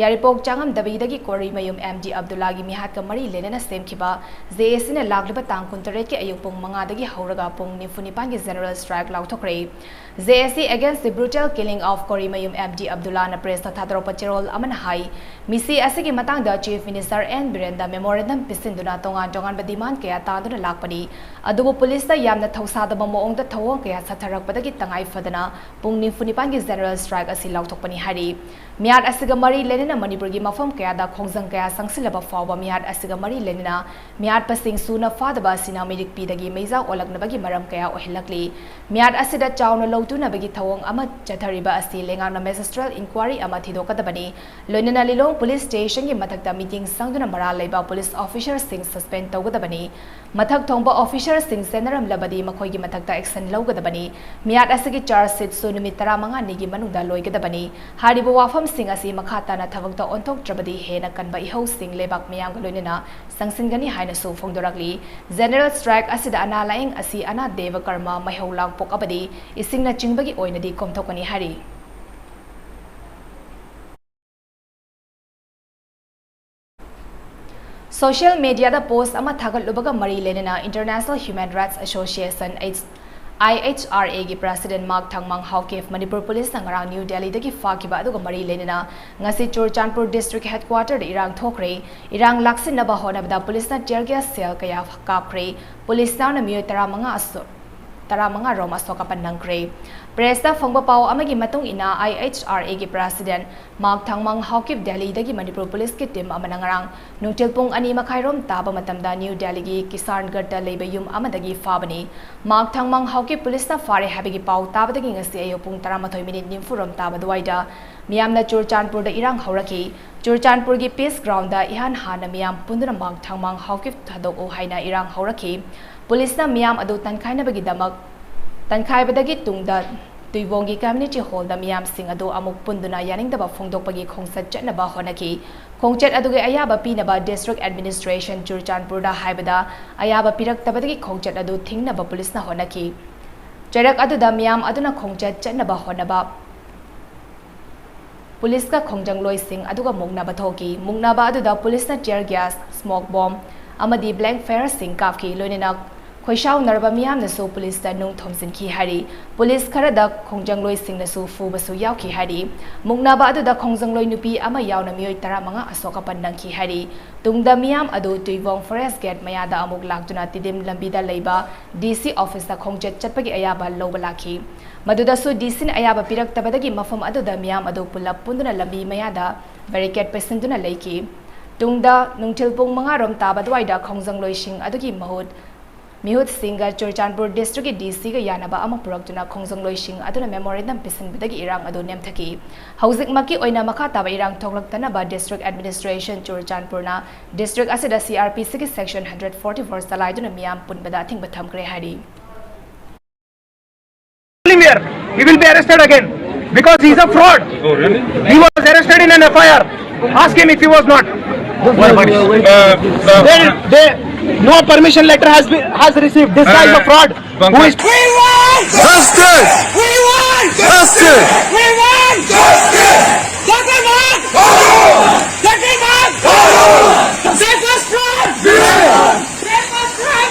ꯌꯥꯏꯔꯤꯄꯣꯛ ꯆꯥꯉꯝꯗꯕꯤꯗꯒꯤ ꯀꯣꯔꯤꯃꯌꯨꯝ ꯑꯦꯝ ꯗꯤ ꯑꯕꯗꯨꯜꯂꯥꯒꯤ ꯃꯤꯍꯥꯠꯀ ꯃꯔꯤ ꯂꯩꯅꯅ ꯁꯦꯝꯈꯤꯕ ꯖꯦ ꯑꯦ ꯁꯤꯅ ꯂꯥꯛꯂꯤꯕ ꯇꯥꯡ ꯀꯨꯟꯇꯔꯦꯠꯀꯤ ꯑꯌꯨꯛ ꯄꯨꯡ ꯃꯉꯥꯗꯒꯤ ꯍꯧꯔꯒ ꯄꯨꯡ ꯅꯤꯐꯨ ꯅꯤꯄꯥꯟꯒꯤ general strike ꯂꯥꯎꯊꯣꯛꯈ꯭ꯔꯦ꯫ J A C against the brutal killing of Korimayum M D ꯑꯕꯗꯨꯜꯂꯥꯅ pressꯇ ꯊꯥꯗꯣꯔꯛꯄ ꯆꯦꯔꯣꯜ ꯑꯃꯅ ꯍꯥꯏ, ꯃꯤꯁꯤ ꯑꯁꯤꯒꯤ ꯃꯇꯥꯡꯗ Chief Minister N ꯕꯤꯔꯦꯟꯗ memorandum ꯄꯤꯁꯤꯟꯗꯨꯅ ꯇꯣꯉꯥꯟ ꯇꯣꯉꯥꯟꯕ demand ꯀꯌꯥ ꯇꯥꯗꯨꯅ ꯂꯥꯛꯄꯅꯤ꯫ ꯑꯗꯨꯕꯨ ꯄꯨꯂꯤꯁꯇ ꯌꯥꯝꯅ ꯊꯧꯁꯥꯗꯕ ꯃꯑꯣꯡꯗ ꯊꯧꯑꯣꯡ ꯀꯌꯥ ꯆꯠꯊꯔꯛꯄꯗꯒꯤ ꯇꯉꯥꯏ ꯐꯗꯅ ꯄꯨꯡ ꯅꯤꯐꯨ ꯅꯤꯄꯥꯟꯒꯤ general strike ꯑꯁꯤ ꯂꯥꯎꯊꯣꯛꯄꯅꯤ ꯍꯥꯏꯔꯤ꯫ ꯃꯤꯍꯥꯠ ꯑꯁꯤꯒ ꯃꯔꯤ ꯂꯩꯅꯅ ꯃꯅꯤꯄꯨꯔꯒꯤ ꯃꯐꯝ ꯀꯌꯥꯗ ꯈꯣꯡꯖꯪ ꯀꯌꯥ ꯆꯪꯁꯤꯜꯂꯕ ꯐꯥꯎꯕ ꯃꯤꯍꯥꯠ ꯑꯁꯤꯒ ꯃꯔꯤ ꯂꯩꯅꯅ ꯃꯤꯍꯥꯠꯄꯁꯤꯡ ꯁꯨꯅ ꯐꯥꯗꯕ ꯑꯁꯤꯅ ꯃꯤꯔꯤꯛꯄꯤꯗꯒꯤ ꯃꯩꯖꯥ ꯑꯣꯜꯂꯛꯅꯕꯒꯤ ꯃꯔꯝ ꯀꯌꯥ ꯑꯣꯏꯍꯜꯂꯛꯂꯤ꯫ ꯃꯤꯍꯥꯠ ꯑꯁꯤꯗ ꯆꯥꯎꯅ ꯂꯧꯇꯨꯅꯕꯒꯤ ꯊꯧꯑꯣꯡ ꯑꯃ ꯆꯠꯊꯔꯤꯕ ꯑꯁꯤ ꯂꯩꯉꯥꯛꯅ magisterial inquiry ꯑꯃ ꯊꯤꯗꯣꯛꯀꯗꯕꯅꯤ꯫ ꯂꯣꯏꯅꯅ ꯂꯤꯂꯣꯡ police stationꯒꯤ ꯃꯊꯛꯇ ꯃꯤꯠꯌꯦꯡ ꯆꯪꯗꯨꯅ ꯃꯔꯥꯜ ꯂꯩꯕ police officerꯁꯤꯡ suspend ꯇꯧꯒꯗꯕꯅꯤ꯫ ꯃꯊꯛ ꯊꯣꯡꯕ officerꯁꯤꯡ ꯆꯦꯟꯅꯔꯝꯂꯕꯗꯤ ꯃꯈꯣꯏꯒꯤ ꯃꯊꯛꯇ action ꯂꯧꯒꯗꯕꯅꯤ꯫ ꯃꯤꯍꯥꯠ ꯑꯁꯤꯒꯤ charge sheetꯁꯨ ꯅꯨꯃꯤꯠ ꯇꯔꯥꯃꯉꯥꯅꯤꯒꯤ ꯃꯅꯨꯡꯗ ꯂꯣꯏꯒꯗꯕꯅꯤ꯫ ꯍꯥꯏꯔꯤꯕ ꯋꯥꯐꯝꯁꯤꯡ ꯑꯁꯤ ꯃꯈꯥ ꯇꯥꯅ ꯊꯕꯛꯇ ꯑꯣꯟꯊꯣꯛꯇ꯭ꯔꯕꯗꯤ ꯍꯦꯟꯅ ꯀꯟꯕ ꯏꯍꯧꯁꯤꯡ ꯂꯩꯕꯥꯛ ꯃꯤꯌꯥꯝꯒ ꯂꯣꯏꯅꯅ ꯆꯪꯁꯤꯟꯒꯅꯤ ꯍꯥꯏꯅꯁꯨ ꯐꯣꯡꯗꯣꯔꯛꯂꯤ꯫ General strike ꯑꯁꯤꯗ ꯑꯅꯥ ꯂꯥꯌꯦꯡ ꯑꯁꯤ ꯑꯅꯥ ꯗꯦꯕ ꯀꯔꯃ, ꯃꯩꯍꯧ ꯂꯥꯡꯄꯣꯛ ꯑꯃꯗꯤ ꯏꯁꯤꯡꯅꯆꯤꯡꯕꯒꯤ ꯑꯣꯏꯅꯗꯤ ꯀꯣꯝꯊꯣꯛꯀꯅꯤ ꯍꯥꯏꯔꯤ꯫ Social mediaꯗ post ꯑꯃ ꯊꯥꯒꯠꯂꯨꯕꯒ ꯃꯔꯤ ꯂꯩꯅꯅ International Human Rights Association, I H R Aꯒꯤ president ꯃꯥꯛ ꯊꯪꯃꯥꯡ ꯍꯥꯎꯀꯤꯞ ꯃꯅꯤꯄꯨꯔ ꯄꯨꯂꯤꯁꯅ ꯉꯔꯥꯡ ꯅ꯭ꯌꯨ ꯗꯦꯜꯂꯤꯗꯒꯤ ꯐꯥꯈꯤꯕ ꯑꯗꯨꯒ ꯃꯔꯤ ꯂꯩꯅꯅ ꯉꯁꯤ ꯆꯨꯔꯆꯥꯟꯄꯨꯔ district headquarterꯗ ꯏꯔꯥꯡ ꯊꯣꯛꯈ꯭ꯔꯦ꯫ ꯏꯔꯥꯡ ꯂꯥꯛꯁꯤꯟꯅꯕ ꯍꯣꯠꯅꯕꯗ ꯄꯨꯂꯤꯁꯅ tear gas shell ꯀꯌꯥ ꯀꯥꯞꯈ꯭ꯔꯦ꯫ ꯄꯨꯂꯤꯁ ꯌꯥꯎꯅ ꯃꯤꯑꯣꯏ ꯇꯔꯥꯃꯉꯥ ꯑꯁꯣ-, ꯇꯔꯥꯃꯉꯥ ꯔꯣꯝ ꯑꯁꯣꯛ ꯑꯄꯟ ꯅꯪꯈ꯭ꯔꯦ꯫ Pressꯇ ꯐꯪꯕ ꯄꯥꯎ ꯑꯃꯒꯤ ꯃꯇꯨꯡ ꯏꯟꯅ, I H R Aꯒꯤ president ꯃꯥꯛ ꯊꯪꯃꯥꯡ ꯍꯥꯎꯀꯤꯞ ꯗꯦꯜꯂꯤꯗꯒꯤ ꯃꯅꯤꯄꯨꯔ ꯄꯨꯂꯤꯁꯀꯤ team ꯑꯃꯅ ꯉꯔꯥꯡ ꯅꯨꯡꯊꯤꯜ ꯄꯨꯡ ꯑꯅꯤ ꯃꯈꯥꯏ ꯔꯣꯝ ꯇꯥꯕ ꯃꯇꯝꯗ ꯅ꯭ꯌꯨ ꯗꯦꯜꯂꯤꯒꯤ ꯀꯤꯁꯥꯟꯒꯔꯇ ꯂꯩꯕ ꯌꯨꯝ ꯑꯃꯗꯒꯤ ꯐꯥꯕꯅꯤ꯫ ꯃꯥꯛ ꯊꯪꯃꯥꯡ ꯍꯥꯎꯀꯤꯞ ꯄꯨꯂꯤꯁꯅ ꯐꯥꯔꯦ ꯍꯥꯏꯕꯒꯤ ꯄꯥꯎ ꯇꯥꯕꯗꯒꯤ ꯉꯁꯤ ꯑꯌꯨꯛ ꯄꯨꯡ ꯇꯔꯥꯃꯥꯊꯣꯏ ꯃꯤꯅꯤꯠ ꯅꯤꯐꯨ ꯔꯣꯝ ꯇꯥꯕ ꯑꯗꯨꯋꯥꯏꯗ ꯃꯤꯌꯥꯝꯅ ꯆꯨꯔꯆꯥꯟꯄꯨꯔꯗ ꯏꯔꯥꯡ ꯍꯧꯔꯛꯈꯤ꯫ ꯆꯨꯔꯆꯥꯟꯄꯨꯔꯒꯤ Peace Groundꯗ ꯏꯍꯥꯟ ꯍꯥꯟꯅ ꯃꯤꯌꯥꯝ ꯄꯨꯟꯗꯨꯅ ꯃꯥꯛ ꯊꯪꯃꯥꯡ ꯍꯥꯎꯀꯤꯞ ꯊꯥꯗꯣꯛꯎ ꯍꯥꯏꯅ ꯏꯔꯥꯡ ꯍꯧꯔꯛꯈꯤ꯫ ꯄꯨꯂꯤꯁꯅ ꯃꯤꯌꯥꯝ ꯑꯗꯨ ꯇꯟꯈꯥꯏꯅꯕꯒꯤꯗꯃꯛ, ꯇꯟꯈꯥꯏꯕꯗꯒꯤ ꯇꯨꯡꯗ ꯇꯨꯏꯕꯣꯡꯒꯤ community hallꯗ ꯃꯤꯌꯥꯝꯁꯤꯡ ꯑꯗꯨ ꯑꯃꯨꯛ ꯄꯨꯟꯗꯨꯅ ꯌꯥꯅꯤꯡꯗꯕ ꯐꯣꯡꯗꯣꯛꯄꯒꯤ ꯈꯣꯡꯆꯠ ꯆꯠꯅꯕ ꯍꯣꯠꯅꯈꯤ꯫ ꯈꯣꯡꯆꯠ ꯑꯗꯨꯒꯤ ꯑꯌꯥꯕ ꯄꯤꯅꯕ district administration ꯆꯨꯔꯆꯥꯟꯄꯨꯔꯗ ꯍꯥꯏꯕꯗ ꯑꯌꯥꯕ ꯄꯤꯔꯛꯇꯕꯗꯒꯤ ꯈꯣꯡꯆꯠ ꯑꯗꯨ ꯊꯤꯡꯅꯕ ꯄꯨꯂꯤꯁꯅ ꯍꯣꯠꯅꯈꯤ꯫ ꯆꯩꯔꯛ ꯑꯗꯨꯗ ꯃꯤꯌꯥꯝ ꯑꯗꯨꯅ ꯈꯣꯡꯆꯠ ꯆꯠꯅꯕ ꯍꯣꯠꯅꯕ꯫ ꯄꯨꯂꯤꯁꯀ ꯈꯣꯡꯖꯪꯂꯣꯏꯁꯤꯡ ꯑꯗꯨꯒ ꯃꯨꯛꯅꯕ ꯊꯣꯛꯈꯤ꯫ ꯃꯨꯛꯅꯕ ꯑꯗꯨꯗ ꯄꯨꯂꯤꯁꯅ tear gas, smoke bomb ꯑꯃꯗꯤ blank fireꯁꯤꯡ ꯀꯥꯞꯈꯤ꯫ ꯂꯣꯏꯅꯅ ꯈꯣꯏꯁꯥꯎꯅꯔꯕ ꯃꯤꯌꯥꯝꯅꯁꯨ ꯄꯨꯂꯤꯁꯇ ꯅꯨꯡ ꯊꯣꯝꯖꯤꯟꯈꯤ ꯍꯥꯏꯔꯤ꯫ ꯄꯨꯂꯤꯁ ꯈꯔꯗ ꯈꯣꯡꯖꯪꯂꯣꯏꯁꯤꯡꯅꯁꯨ ꯐꯨꯕꯁꯨ ꯌꯥꯎꯈꯤ ꯍꯥꯏꯔꯤ꯫ ꯃꯨꯛꯅꯕ ꯑꯗꯨꯗ ꯈꯣꯡꯖꯪꯂꯣꯏ ꯅꯨꯄꯤ ꯑꯃ ꯌꯥꯎꯅ ꯃꯤꯑꯣꯏ ꯇꯔꯥꯃꯉꯥ ꯑꯁꯣꯛ ꯑꯄꯟ ꯅꯪꯈꯤ ꯍꯥꯏꯔꯤ꯫ ꯇꯨꯡꯗ ꯃꯤꯌꯥꯝ ꯑꯗꯨ ꯇꯨꯏꯕꯣꯡ forest gate ꯃꯌꯥꯗ ꯑꯃꯨꯛ ꯂꯥꯛꯇꯨꯅ ꯇꯤꯗꯤꯝ ꯂꯝꯕꯤꯗ ꯂꯩꯕ DC officeꯇ ꯈꯣꯡꯆꯠ ꯆꯠꯄꯒꯤ ꯑꯌꯥꯕ ꯂꯧꯕ ꯂꯥꯛꯈꯤ꯫ ꯃꯗꯨꯗꯁꯨ DCꯅ ꯑꯌꯥꯕ ꯄꯤꯔꯛꯇꯕꯗꯒꯤ ꯃꯐꯝ ꯑꯗꯨꯗ ꯃꯤꯌꯥꯝ ꯑꯗꯨ ꯄꯨꯂꯞ ꯄꯨꯟꯗꯨꯅ ꯂꯝꯕꯤ ꯃꯌꯥꯗ barricade ꯄꯩꯁꯤꯟꯗꯨꯅ ꯂꯩꯈꯤ꯫ ꯇꯨꯡꯗ ꯅꯨꯡꯊꯤꯜ ꯄꯨꯡ ꯃꯉꯥ ꯔꯣꯝ ꯇꯥꯕ ꯑꯗꯨꯋꯥꯏꯗ ꯈꯣꯡꯖꯪꯂꯣꯏꯁꯤꯡ ꯑꯗꯨꯒꯤ ꯃꯍꯨꯠ, ꯃꯤꯍꯨꯠꯁꯤꯡꯒ ꯆꯨꯔꯆꯥꯟꯄꯨꯔ districtꯀꯤ DCꯒ ꯌꯥꯅꯕ ꯑꯃ ꯄꯨꯔꯛꯇꯨꯅ ꯈꯣꯡꯖꯪꯂꯣꯏꯁꯤꯡ ꯑꯗꯨꯅ memorandum ꯄꯤꯁꯤꯟꯕꯗꯒꯤ ꯏꯔꯥꯡ ꯑꯗꯨ ꯅꯦꯝꯊꯈꯤ꯫ ꯍꯧꯖꯤꯛꯃꯛꯀꯤ ꯑꯣꯏꯅ ꯃꯈꯥ ꯇꯥꯕ ꯏꯔꯥꯡ ꯊꯣꯛꯂꯛꯇꯅꯕ district administration ꯆꯨꯔꯆꯥꯟꯄꯨꯔꯅ district ꯑꯁꯤꯗ CrPCꯒꯤ section hundred forty four ꯆꯂꯥꯏꯗꯨꯅ ꯃꯤꯌꯥꯝ ꯄꯨꯟꯕꯗ ꯑꯊꯤꯡꯕ ꯊꯝꯈ꯭ꯔꯦ ꯍꯥꯏꯔꯤ꯫ Him here. He will be arrested again because he is a fraud. He was arrested in an FIR. Ask him if he was not. What about, uh, the They, they, no permission letter has been, has received. This guy is a fraud. Who is We want justice! We want justice! We want justice! Jagannathan! Jagannathan! Save us from! Save us from!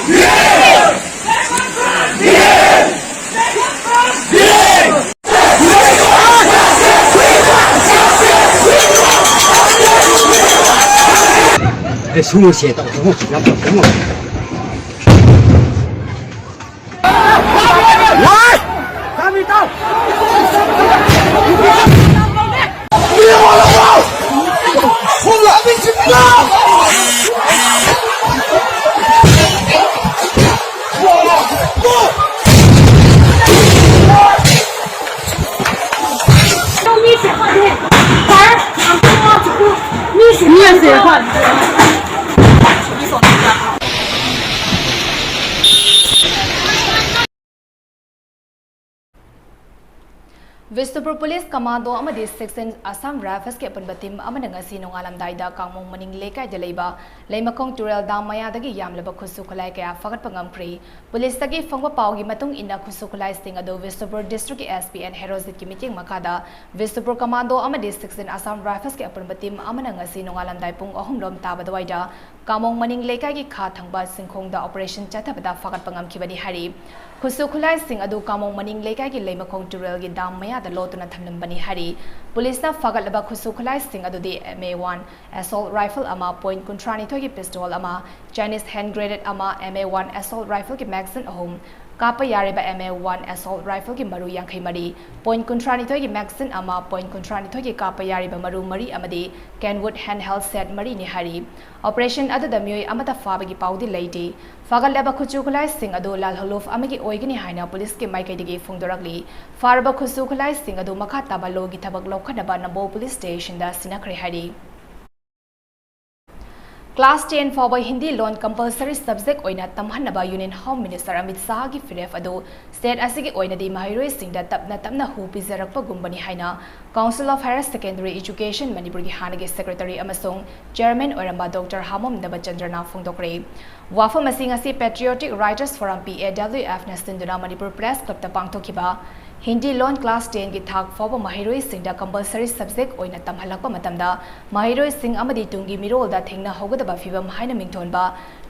Bishnupur police commando ꯑꯃꯗꯤ sixteen Assam ꯔꯥꯏꯐꯜꯁꯀꯤ ꯑꯄꯨꯟꯕ team ꯑꯃꯅ ꯉꯁꯤ ꯅꯣꯡꯉꯥꯂꯝꯗꯥꯏꯗ ꯀꯥꯡꯃꯣꯡ ꯃꯅꯤꯡ ꯂꯩꯀꯥꯏꯗ ꯂꯩꯕ ꯂꯩꯃꯈꯣꯡ ꯇꯨꯔꯦꯜ dam ꯃꯌꯥꯗꯒꯤ ꯌꯥꯝꯂꯕ ꯈꯨꯠꯁꯨ ꯈꯨꯠꯂꯥꯏ ꯀꯌꯥ ꯐꯥꯒꯠꯄ ꯉꯝꯈ꯭ꯔꯦ꯫ ꯄꯨꯂꯤꯁꯇꯒꯤ ꯐꯪꯕ ꯄꯥꯎꯒꯤ ꯃꯇꯨꯡ ꯏꯟꯅ, ꯈꯨꯠꯁꯨ ꯈꯨꯠꯂꯥꯏꯁꯤꯡ ꯑꯗꯨ ꯕꯤꯁꯅꯨꯄꯨꯔ ꯗꯤꯁꯇ꯭ꯔꯤꯛꯀꯤ ꯑꯦꯁ ꯄꯤ ꯑꯦꯟ ꯍꯦꯔꯣꯖꯤꯠꯀꯤ ꯃꯤꯠꯌꯦꯡ ꯃꯈꯥꯗ ꯕꯤꯁꯅꯨꯄꯨꯔ ꯀꯃꯥꯟꯗꯣ ꯑꯃꯗꯤ ꯁꯤꯛꯁꯇꯤꯟ ꯑꯁꯥꯝ ꯔꯥꯏꯐꯜꯁꯀꯤ ꯑꯄꯨꯟꯕ ꯇꯤꯝ ꯑꯃꯅ ꯉꯁꯤ ꯅꯣꯡꯉꯥꯂꯝꯗꯥꯏ ꯄꯨꯡ ꯑꯍꯨꯝ ꯂꯣꯝ ꯇꯥꯕ ꯑꯗꯨꯋꯥꯏꯗ ꯀꯥꯃꯣꯡ ꯃꯅꯤꯡ ꯂꯩꯀꯥꯏꯒꯤ ꯈꯥ ꯊꯪꯕ ꯁꯤꯡꯈꯣꯡꯗ ꯑꯣꯄꯔꯦꯁꯟ ꯆꯠꯊꯕꯗ ꯐꯥꯒꯠꯄ ꯉꯝꯈꯤꯕꯅꯤ ꯍꯥꯏꯔꯤ꯫ ꯈꯨꯠꯁꯨ ꯈꯨꯠꯂꯥꯏꯁꯤꯡ ꯑꯗꯨ ꯀꯥꯃꯣꯡ ꯃꯅꯤꯡ ꯂꯩꯀꯥꯏꯒꯤ ꯂꯩꯃꯈꯣꯡ ꯇꯨꯔꯦꯜꯒꯤ ꯗꯥꯝ ꯃꯌꯥꯗ ꯂꯣꯠꯇꯨꯅ ꯊꯝꯂꯝꯕꯅꯤ ꯍꯥꯏꯔꯤ꯫ ꯄꯨꯂꯤꯁꯅ ꯐꯥꯒꯠꯂꯕ ꯈꯨꯠꯁꯨ ꯈꯨꯠꯂꯥꯏꯁꯤꯡ ꯑꯗꯨꯗꯤ ꯑꯦꯝ ꯑꯦ ꯋꯥꯟ ꯑꯦꯁꯣꯜ ꯔꯥꯏꯐꯜ ꯑꯃ, ꯄꯣꯏꯟ ꯀꯨꯟꯊ꯭ꯔꯥꯅꯤꯊꯣꯏꯒꯤ ꯄꯤꯁꯇꯣꯜ ꯑꯃ, ꯆꯥꯏꯅꯤꯁ ꯍꯦꯟ ꯒ꯭ꯔꯦꯅꯦꯗ ꯑꯃ, ꯑꯦꯝ ꯑꯦ ꯋꯥꯟ ꯑꯦꯁꯣꯜ ꯔꯥꯏꯐꯜꯒꯤ ꯃꯦꯒꯥꯖꯤꯟ ꯑꯍꯨꯝ, ꯀꯥꯞꯄ ꯌꯥꯔꯤꯕ ꯑꯦꯝ ꯑꯦ ꯋꯥꯟ ꯑꯦꯁꯣꯜ ꯔꯥꯏꯐꯜꯒꯤ ꯃꯔꯨ ꯌꯥꯡꯈꯩ ꯃꯔꯤ, ꯄꯣꯏꯟ ꯀꯨꯟꯊ꯭ꯔꯥꯅꯤꯊꯣꯏꯒꯤ ꯃꯦꯒꯥꯖꯤꯟ ꯑꯃ, ꯄꯣꯏꯟ ꯀꯨꯟꯊ꯭ꯔꯥꯅꯤꯊꯣꯏꯒꯤ ꯀꯥꯞꯄ ꯌꯥꯔꯤꯕ ꯃꯔꯨ ꯃꯔꯤ ꯑꯃꯗꯤ ꯀꯦꯟꯋꯨꯗ ꯍꯦꯟ ꯍꯦꯜ ꯁꯦꯠ ꯃꯔꯤꯅꯤ ꯍꯥꯏꯔꯤ꯫ ꯑꯣꯄꯔꯦꯁꯟ ꯑꯗꯨꯗ ꯃꯤꯑꯣꯏ ꯑꯃꯠꯇ ꯐꯥꯕꯒꯤ ꯄꯥꯎꯗꯤ ꯂꯩꯇꯦ꯫ ꯐꯥꯒꯠꯂꯕ ꯈꯨꯠꯁꯨ ꯈꯨꯠꯂꯥꯏꯁꯤꯡ ꯑꯗꯨ ꯂꯥꯜꯍꯧꯂꯨꯞ ꯑꯃꯒꯤ ꯑꯣꯏꯒꯅꯤ ꯍꯥꯏꯅ ꯄꯨꯂꯤꯁꯀꯤ ꯃꯥꯏꯀꯩꯗꯒꯤ ꯐꯣꯡꯗꯣꯔꯛꯂꯤ꯫ ꯐꯥꯔꯕ ꯈꯨꯠꯁꯨ ꯈꯨꯠꯂꯥꯏꯁꯤꯡ ꯑꯗꯨ ꯃꯈꯥ ꯇꯥꯕ ꯂꯣꯒꯤ ꯊꯕꯛ ꯂꯧꯈꯠꯅꯕ ꯅꯝꯕꯣꯜ ꯄꯨꯂꯤꯁ ꯁ꯭ꯇꯦꯁꯟꯗ ꯁꯤꯟꯅꯈ꯭ꯔꯦ ꯍꯥꯏꯔꯤ꯫ ꯀ꯭ꯂꯥꯁ ꯇꯦꯟ ꯐꯥꯎꯕ ꯍꯤꯟꯗꯤ ꯂꯣꯟ ꯀꯝꯄꯜꯁꯔꯤ ꯁꯕꯖꯦꯛ ꯑꯣꯏꯅ ꯇꯝꯍꯟꯅꯕ ꯌꯨꯅꯤꯌꯟ ꯍꯣꯝ ꯃꯤꯅꯤꯁꯇꯔ ꯑꯃꯤꯠ ꯁꯥꯍꯒꯤ ꯐꯤꯔꯦꯞ ꯑꯗꯨ ꯁ꯭ꯇꯦꯠ ꯑꯁꯤꯒꯤ ꯑꯣꯏꯅꯗꯤ ꯃꯍꯩꯔꯣꯏꯁꯤꯡꯗ ꯇꯞꯅ ꯇꯞꯅ ꯍꯨ ꯄꯤꯖꯔꯛꯄꯒꯨꯝꯕꯅꯤ ꯍꯥꯏꯅ Council of Higher Secondary Education ꯃꯅꯤꯄꯨꯔꯒꯤ ꯍꯥꯟꯅꯒꯤ ꯁꯦꯀ꯭ꯔꯦꯇꯔꯤ ꯑꯃꯁꯨꯡ ꯆꯤꯌꯔꯃꯦꯟ ꯑꯣꯏꯔꯝꯕ ꯗꯣꯛꯇꯔ ꯍꯥꯃꯣꯝ ꯅꯕꯆꯟꯗ꯭ꯔꯅ ꯐꯣꯡꯗꯣꯛꯈ꯭ꯔꯦ꯫ ꯋꯥꯐꯝ ꯑꯁꯤ ꯉꯁꯤ Patriotic Writers Forum, ꯄꯤ ꯑꯦ ꯗꯕ꯭ꯂꯤꯎ ꯑꯦꯐꯅ ꯁꯤꯟꯗꯨꯅ ꯃꯅꯤꯄꯨꯔ ꯄ꯭ꯔꯦꯁ ꯀ꯭ꯂꯕꯇ ꯄꯥꯡꯊꯣꯛꯈꯤꯕ ꯍꯤꯟꯗꯤ ꯂꯣꯟ ꯀ꯭ꯂꯥꯁ ꯇꯦꯟꯒꯤ ꯊꯥꯛ ꯐꯥꯎꯕ ꯃꯍꯩꯔꯣꯏꯁꯤꯡꯗ ꯀꯝꯄꯜꯁꯔꯤ ꯁꯕꯖꯦꯛ ꯑꯣꯏꯅ ꯇꯝꯍꯜꯂꯛꯄ ꯃꯇꯝꯗ ꯃꯍꯩꯔꯣꯏꯁꯤꯡ ꯑꯃꯗꯤ ꯇꯨꯡꯒꯤ ꯃꯤꯔꯣꯜꯗ ꯊꯦꯡꯅꯍꯧꯒꯗꯕ ꯐꯤꯚꯝ ꯍꯥꯏꯅ ꯃꯤꯡꯊꯣꯟꯕ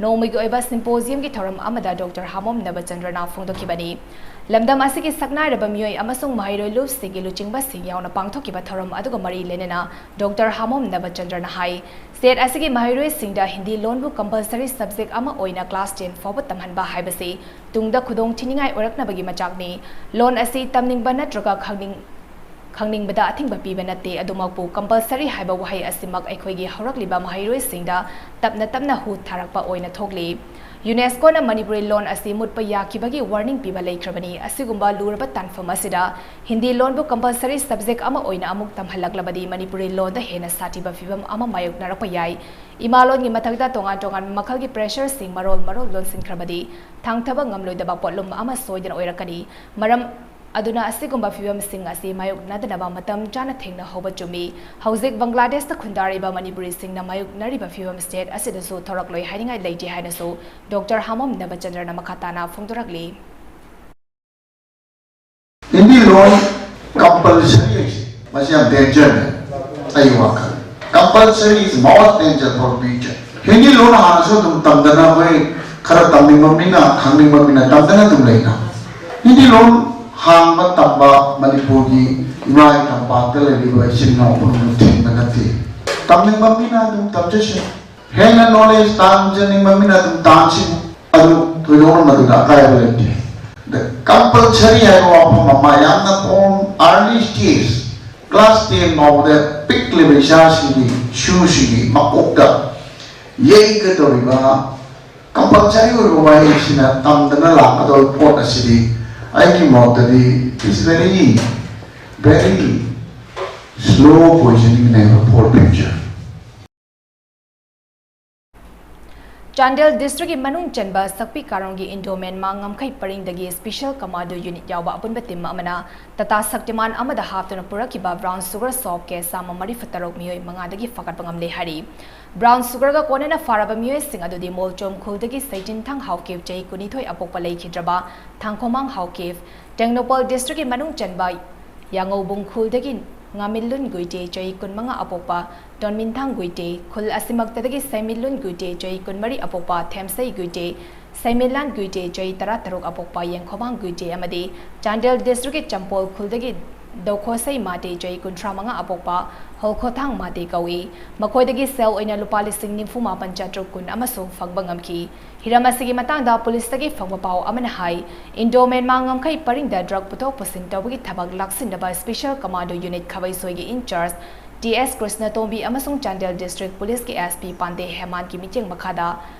ꯅꯣꯡꯃꯒꯤ ꯑꯣꯏꯕ ꯁꯤꯝꯄꯣꯖꯤꯌꯝꯒꯤ ꯊꯧꯔꯝ ꯑꯃꯗ ꯗꯣꯛꯇꯔ ꯍꯥꯃꯣꯝ ꯅꯕꯆꯟꯗ꯭ꯔꯅ ꯐꯣꯡꯗꯣꯛꯈꯤꯕꯅꯤ꯫ ꯂꯝꯗꯝ ꯑꯁꯤꯒꯤ ꯁꯛꯅꯥꯏꯔꯕ ꯃꯤꯑꯣꯏ ꯑꯃꯁꯨꯡ ꯃꯍꯩꯔꯣꯏ ꯂꯨꯞꯁꯤꯡꯒꯤ ꯂꯨꯆꯤꯡꯕꯁꯤꯡ ꯌꯥꯎꯅ ꯄꯥꯡꯊꯣꯛꯈꯤꯕ ꯊꯧꯔꯝ ꯑꯗꯨꯒ ꯃꯔꯤ ꯂꯩꯅꯅ ꯗꯣꯛꯇꯔ ꯍꯥꯃꯣꯝ ꯅꯕꯆꯟꯗ꯭ꯔꯅ ꯍꯥꯏ, ꯁ꯭ꯇꯦꯠ ꯑꯁꯤꯒꯤ ꯃꯍꯩꯔꯣꯏꯁꯤꯡꯗ ꯍꯤꯟꯗꯤ ꯂꯣꯟꯕꯨ ꯀꯝꯄꯜꯁꯔꯤ ꯁꯕꯖꯦꯛ ꯑꯃ ꯑꯣꯏꯅ ꯀ꯭ꯂꯥꯁ ꯇꯦꯟ ꯐꯥꯎꯕ ꯇꯝꯍꯟꯕ ꯍꯥꯏꯕꯁꯤ ꯇꯨꯡꯗ ꯈꯨꯗꯣꯡ ꯊꯤꯅꯤꯡꯉꯥꯏ ꯑꯣꯏꯔꯛꯅꯕꯒꯤ ꯃꯆꯥꯛꯅꯤ꯫ ꯂꯣꯟ ꯑꯁꯤ ꯇꯝꯅꯤꯡꯕ ꯅꯠꯇ꯭ꯔꯒ ꯈꯪꯅꯤꯡ-, ꯈꯪꯅꯤꯡꯕꯗ ꯑꯊꯤꯡꯕ ꯄꯤꯕ ꯅꯠꯇꯦ꯫ ꯑꯗꯨꯃꯛꯄꯨ, ꯀꯝꯄꯜꯁꯔꯤ ꯍꯥꯏꯕ ꯋꯥꯍꯩ ꯑꯁꯤꯃꯛ ꯑꯩꯈꯣꯏꯒꯤ ꯍꯧꯔꯛꯂꯤꯕ ꯃꯍꯩꯔꯣꯏꯁꯤꯡꯗ ꯇꯞꯅ ꯇꯞꯅ ꯍꯨ ꯊꯥꯔꯛꯄ ꯑꯣꯏꯅ ꯊꯣꯛꯂꯤ꯫ ꯌꯨꯅꯦꯁꯀꯣꯅ ꯃꯅꯤꯄꯨꯔꯤ ꯂꯣꯟ ꯑꯁꯤ ꯃꯨꯠꯄ ꯌꯥꯈꯤꯕꯒꯤ ꯋꯥꯔꯅꯤꯡ ꯄꯤꯕ ꯂꯩꯈ꯭ꯔꯕꯅꯤ꯫ ꯑꯁꯤꯒꯨꯝꯕ ꯂꯨꯔꯕ ꯇꯥꯟꯐꯝ ꯑꯁꯤꯗ ꯍꯤꯟꯗꯤ ꯂꯣꯟꯕꯨ ꯀꯝꯄꯜꯁꯔꯤ ꯁꯕꯖꯦꯛ ꯑꯃ ꯑꯣꯏꯅ ꯑꯃꯨꯛ ꯇꯝꯍꯜꯂꯛꯂꯕꯗꯤ ꯃꯅꯤꯄꯨꯔꯤ ꯂꯣꯟꯗ ꯍꯦꯟꯅ ꯁꯥꯊꯤꯕ ꯐꯤꯚꯝ ꯑꯃ ꯃꯥꯌꯣꯛꯅꯔꯛꯄ ꯌꯥꯏ꯫ ꯏꯃꯥꯂꯣꯟꯒꯤ ꯃꯊꯛꯇ ꯇꯣꯉꯥꯟ ꯇꯣꯉꯥꯟꯕ ꯃꯈꯜꯒꯤ ꯄ꯭ꯔꯦꯁꯔꯁꯤꯡ ꯃꯔꯣꯜ ꯃꯔꯣꯜ ꯂꯣꯟꯁꯤꯟꯈ꯭ꯔꯕꯗꯤ ꯊꯥꯡꯊꯕ ꯉꯝꯂꯣꯏꯗꯕ ꯄꯣꯠꯂꯨꯝ ꯑꯃ ꯁꯣꯏꯗꯅ ꯑꯣꯏꯔꯛꯀꯅꯤ꯫ ꯃꯔꯝ ꯑꯗꯨꯅ ꯑꯁꯤꯒꯨꯝꯕ ꯐꯤꯕꯝꯁꯤꯡ ꯑꯁꯤ ꯃꯥꯌꯣꯛꯅꯗꯅꯕ ꯃꯇꯝ ꯆꯥꯅ ꯊꯦꯡꯅꯍꯧꯕ ꯆꯨꯝꯃꯤ꯫ ꯍꯧꯖꯤꯛ ꯕꯪꯒ꯭ꯂꯥꯗꯦꯁꯇ ꯈꯨꯟꯗꯥꯔꯤꯕ ꯃꯅꯤꯄꯨꯔꯤꯁꯤꯡꯅ ꯃꯥꯌꯣꯛꯅꯔꯤꯕ ꯐꯤꯕꯝ ꯁ꯭ꯇꯦꯠ ꯑꯁꯤꯗꯁꯨ ꯊꯣꯔꯛꯂꯣꯏ ꯍꯥꯏꯅꯤꯡꯉꯥꯏ ꯂꯩꯇꯦ ꯍꯥꯏꯅꯁꯨ ꯗꯣꯛꯇꯔ ꯍꯥꯃꯝ ꯅꯕꯆꯟꯗ꯭ꯔꯅ ꯃꯈꯥ ꯇꯥꯅ ꯐꯣꯡꯗꯣꯔꯛꯂꯤ꯫ ꯍꯤꯟꯗꯤ ꯂꯣꯟ ꯀꯝꯄꯜꯁꯔꯤ ꯍꯥꯏꯁꯦ ꯃꯁꯤ ꯌꯥꯝ ꯗꯦꯟꯖꯔꯅꯤ꯫ ꯑꯩ ꯋꯥꯈꯜ, compulsory is most danger for future. Hindi ꯂꯣꯟ ꯍꯥꯟꯅꯁꯨ ꯑꯗꯨꯝ ꯇꯝꯗꯅ ꯑꯩꯈꯣꯏ ꯈꯔ ꯇꯝꯅꯤꯡꯕ ꯃꯤꯅ, ꯈꯪꯅꯤꯡꯕ ꯃꯤꯅ ꯇꯝꯗꯅ ꯑꯗꯨꯝ ꯂꯩꯅ꯫ ꯍꯤꯟꯗꯤ ꯂꯣꯟ ꯍꯥꯡꯕ ꯇꯝꯕ ꯃꯅꯤꯄꯨꯔꯒꯤ ꯏꯃꯥ ꯇꯝꯄꯥꯛꯇ ꯂꯩꯔꯤꯕ ꯏꯆꯤꯟ ꯏꯅꯥꯎ ꯄꯨꯝꯅꯃꯛ ꯊꯤꯡꯕ ꯅꯠꯇꯦ꯫ ꯇꯝꯅꯤꯡꯕ ꯃꯤꯅ ꯑꯗꯨꯝ ꯇꯝꯖꯁꯅꯨ꯫ ꯍꯦꯟꯅ ꯅꯣꯂꯦꯖ ꯇꯥꯟꯖꯅꯤꯡꯕ ꯃꯤꯅ ꯑꯗꯨꯝ ꯇꯥꯟꯁꯤꯅꯨ꯫ ꯑꯗꯨ ꯊꯣꯏꯗꯣꯛꯅ ꯃꯗꯨꯗ ꯑꯀꯥꯏꯕ ꯂꯩꯇꯦ꯫ ꯑꯗ ꯀꯝꯄꯜꯁꯔꯤ ꯍꯥꯏꯕ ꯋꯥꯐꯝ ꯑꯃ ꯌꯥꯝꯅ from early stage, class ten ꯐꯥꯎꯕꯗ ꯄꯤꯛꯂꯤꯕ ꯏꯆꯥꯁꯤꯡꯒꯤ, ꯏꯁꯨꯁꯤꯡꯒꯤ ꯃꯀꯣꯛꯇ ꯌꯩꯒꯗꯧꯔꯤꯕ ꯀꯝꯄꯜꯁꯔꯤ ꯑꯣꯏꯕ ꯋꯥꯍꯩꯁꯤꯅ ꯇꯝꯗꯅ ꯂꯥꯛꯀꯗꯧꯔꯤꯕ ꯄꯣꯠ ꯑꯁꯤꯗꯤ ꯑꯩꯒꯤ ꯃꯣꯠꯇꯗꯤ is very, very slow poisoning ꯅꯦꯕ for future. ꯆꯥꯟꯗꯦꯜ ꯗꯤꯁꯇ꯭ꯔꯤꯛꯀꯤ ꯃꯅꯨꯡ ꯆꯟꯕ ꯁꯛꯄꯤ ꯀꯥꯔꯣꯡꯒꯤ ꯏꯟꯗꯣ ꯃ꯭ꯌꯥꯟꯃꯥ ꯉꯝꯈꯩ ꯄꯔꯤꯡꯗꯒꯤ ꯁ꯭ꯄꯤꯁꯦꯜ ꯀꯃꯥꯟꯗꯣ ꯌꯨꯅꯤꯠ ꯌꯥꯎꯕ ꯑꯄꯨꯟꯕ ꯇꯤꯝ ꯑꯃꯅ ꯇꯇꯥ ꯁꯛꯇꯤꯃꯥꯟ ꯑꯃꯗ ꯍꯥꯞꯇꯨꯅ ꯄꯨꯔꯛꯈꯤꯕ ꯕ꯭ꯔꯥꯎꯟ ꯁꯨꯒꯔ ꯁꯣꯞ ꯀꯦꯁ ꯆꯥꯝꯃ ꯃꯔꯤꯐꯨ ꯇꯔꯨꯛ ꯃꯤꯑꯣꯏ ꯃꯉꯥꯗꯒꯤ ꯐꯒꯠꯄ ꯉꯝꯂꯦ ꯍꯥꯏꯔꯤ꯫ ꯕ꯭ꯔꯥꯎꯟ ꯁꯨꯒꯔꯒ ꯀꯣꯟꯅꯅ ꯐꯥꯔꯕ ꯃꯤꯑꯣꯏꯁꯤꯡ ꯑꯗꯨꯗꯤ ꯃꯣꯜꯆꯣꯝ ꯈꯨꯜꯗꯒꯤ ꯁꯩꯇꯤꯟꯊꯪ ꯍꯥꯎꯀꯤꯞ, ꯆꯍꯤ ꯀꯨꯟꯅꯤꯊꯣꯏ, ꯑꯄꯣꯛꯄ ꯂꯩꯈꯤꯗ꯭ꯔꯕ ꯊꯥꯡꯈꯣꯃꯥꯡ ꯍꯥꯎꯀꯤꯞ, ꯇꯦꯡꯅꯧꯄꯜ ꯗꯤꯁꯇ꯭ꯔꯤꯛꯀꯤ ꯃꯅꯨꯡ ꯆꯟꯕ ꯌꯥꯉꯧꯕꯨꯡ ꯈꯨꯜꯗꯒꯤ ꯉꯥꯃꯤꯂꯨꯟ ꯒꯨꯏꯇꯦ, ꯆꯍꯤ ꯀꯨꯟꯃꯉꯥ, ꯑꯄꯣꯛꯄ ꯇꯣꯟꯃꯤꯟꯊꯥꯡ ꯒꯨꯏꯇꯦ, ꯈꯨꯜ ꯑꯁꯤꯃꯛꯇꯗꯒꯤ ꯁꯩꯃꯤꯂꯨꯟ ꯒꯨꯏꯇꯦ, ꯆꯍꯤ ꯀꯨꯟꯃꯔꯤ, ꯑꯄꯣꯛꯄ ꯊꯦꯝꯁꯩ ꯒꯨꯏꯇꯦ, ꯁꯩꯃꯤꯂꯥꯟ ꯒꯨꯏꯇꯦ, ꯆꯍꯤ ꯇꯔꯥꯇꯔꯨꯛ, ꯑꯄꯣꯛꯄ ꯌꯦꯡꯈꯣꯃꯥꯡ ꯒꯨꯏꯇꯦ ꯑꯃꯗꯤ ꯆꯥꯟꯗꯦꯜ ꯗꯤꯁꯇ꯭ꯔꯤꯛꯀꯤ ꯆꯝꯄꯣꯜ ꯈꯨꯜꯗꯒꯤ ꯗꯧꯈꯣꯁꯩ ꯃꯥꯇꯦ, ꯆꯍꯤ ꯀꯨꯟꯊ꯭ꯔꯥ ꯃꯉꯥ, ꯑꯄꯣꯛꯄ ꯍꯣꯜꯈꯣꯊꯥꯡ ꯃꯥꯇꯦ ꯀꯧꯏ꯫ ꯃꯈꯣꯏꯗꯒꯤ ꯁꯦꯜ ꯑꯣꯏꯅ ꯂꯨꯄꯥ ꯂꯤꯁꯤꯡ ꯅꯤꯐꯨ ꯃꯥꯄꯟ ꯆꯥꯇ꯭ꯔꯨꯛ ꯀꯨꯟ ꯑꯃꯁꯨ ꯐꯪꯕ ꯉꯝꯈꯤ꯫ ꯍꯤꯔꯝ ꯑꯁꯤꯒꯤ ꯃꯇꯥꯡꯗ ꯄꯨꯂꯤꯁꯇꯒꯤ ꯐꯪꯕ ꯄꯥꯎ ꯑꯃꯅ ꯍꯥꯏ, ꯏꯟꯗꯣ ꯃ꯭ꯌꯥꯟꯃꯥ ꯉꯝꯈꯩ ꯄꯔꯤꯡꯗ ꯗ꯭ꯔꯒ ꯄꯨꯊꯣꯛ ꯄꯨꯁꯤꯟ ꯇꯧꯕꯒꯤ ꯊꯕꯛ ꯂꯥꯛꯁꯤꯟꯅꯕ ꯁ꯭ꯄꯤꯁꯦꯜ ꯀꯃꯥꯟꯗꯣ ꯌꯨꯅꯤꯠ ꯈꯥꯕꯩꯁꯣꯏꯒꯤ ꯏꯟꯆꯥꯔꯖ ꯇꯤ ꯑꯦꯁ ꯀ꯭ꯔꯤꯁꯅꯇꯣꯝꯕꯤ ꯑꯃꯁꯨꯡ ꯆꯥꯟꯗꯦꯜ ꯗꯤꯁꯇ꯭ꯔꯤꯛ ꯄꯨꯂꯤꯁꯀꯤ ꯑꯦꯁ ꯄꯤ ꯄꯥꯟꯗꯦ ꯍꯦꯃꯥꯟꯒꯤ ꯃꯤꯠꯌꯦꯡ ꯃꯈꯥꯗ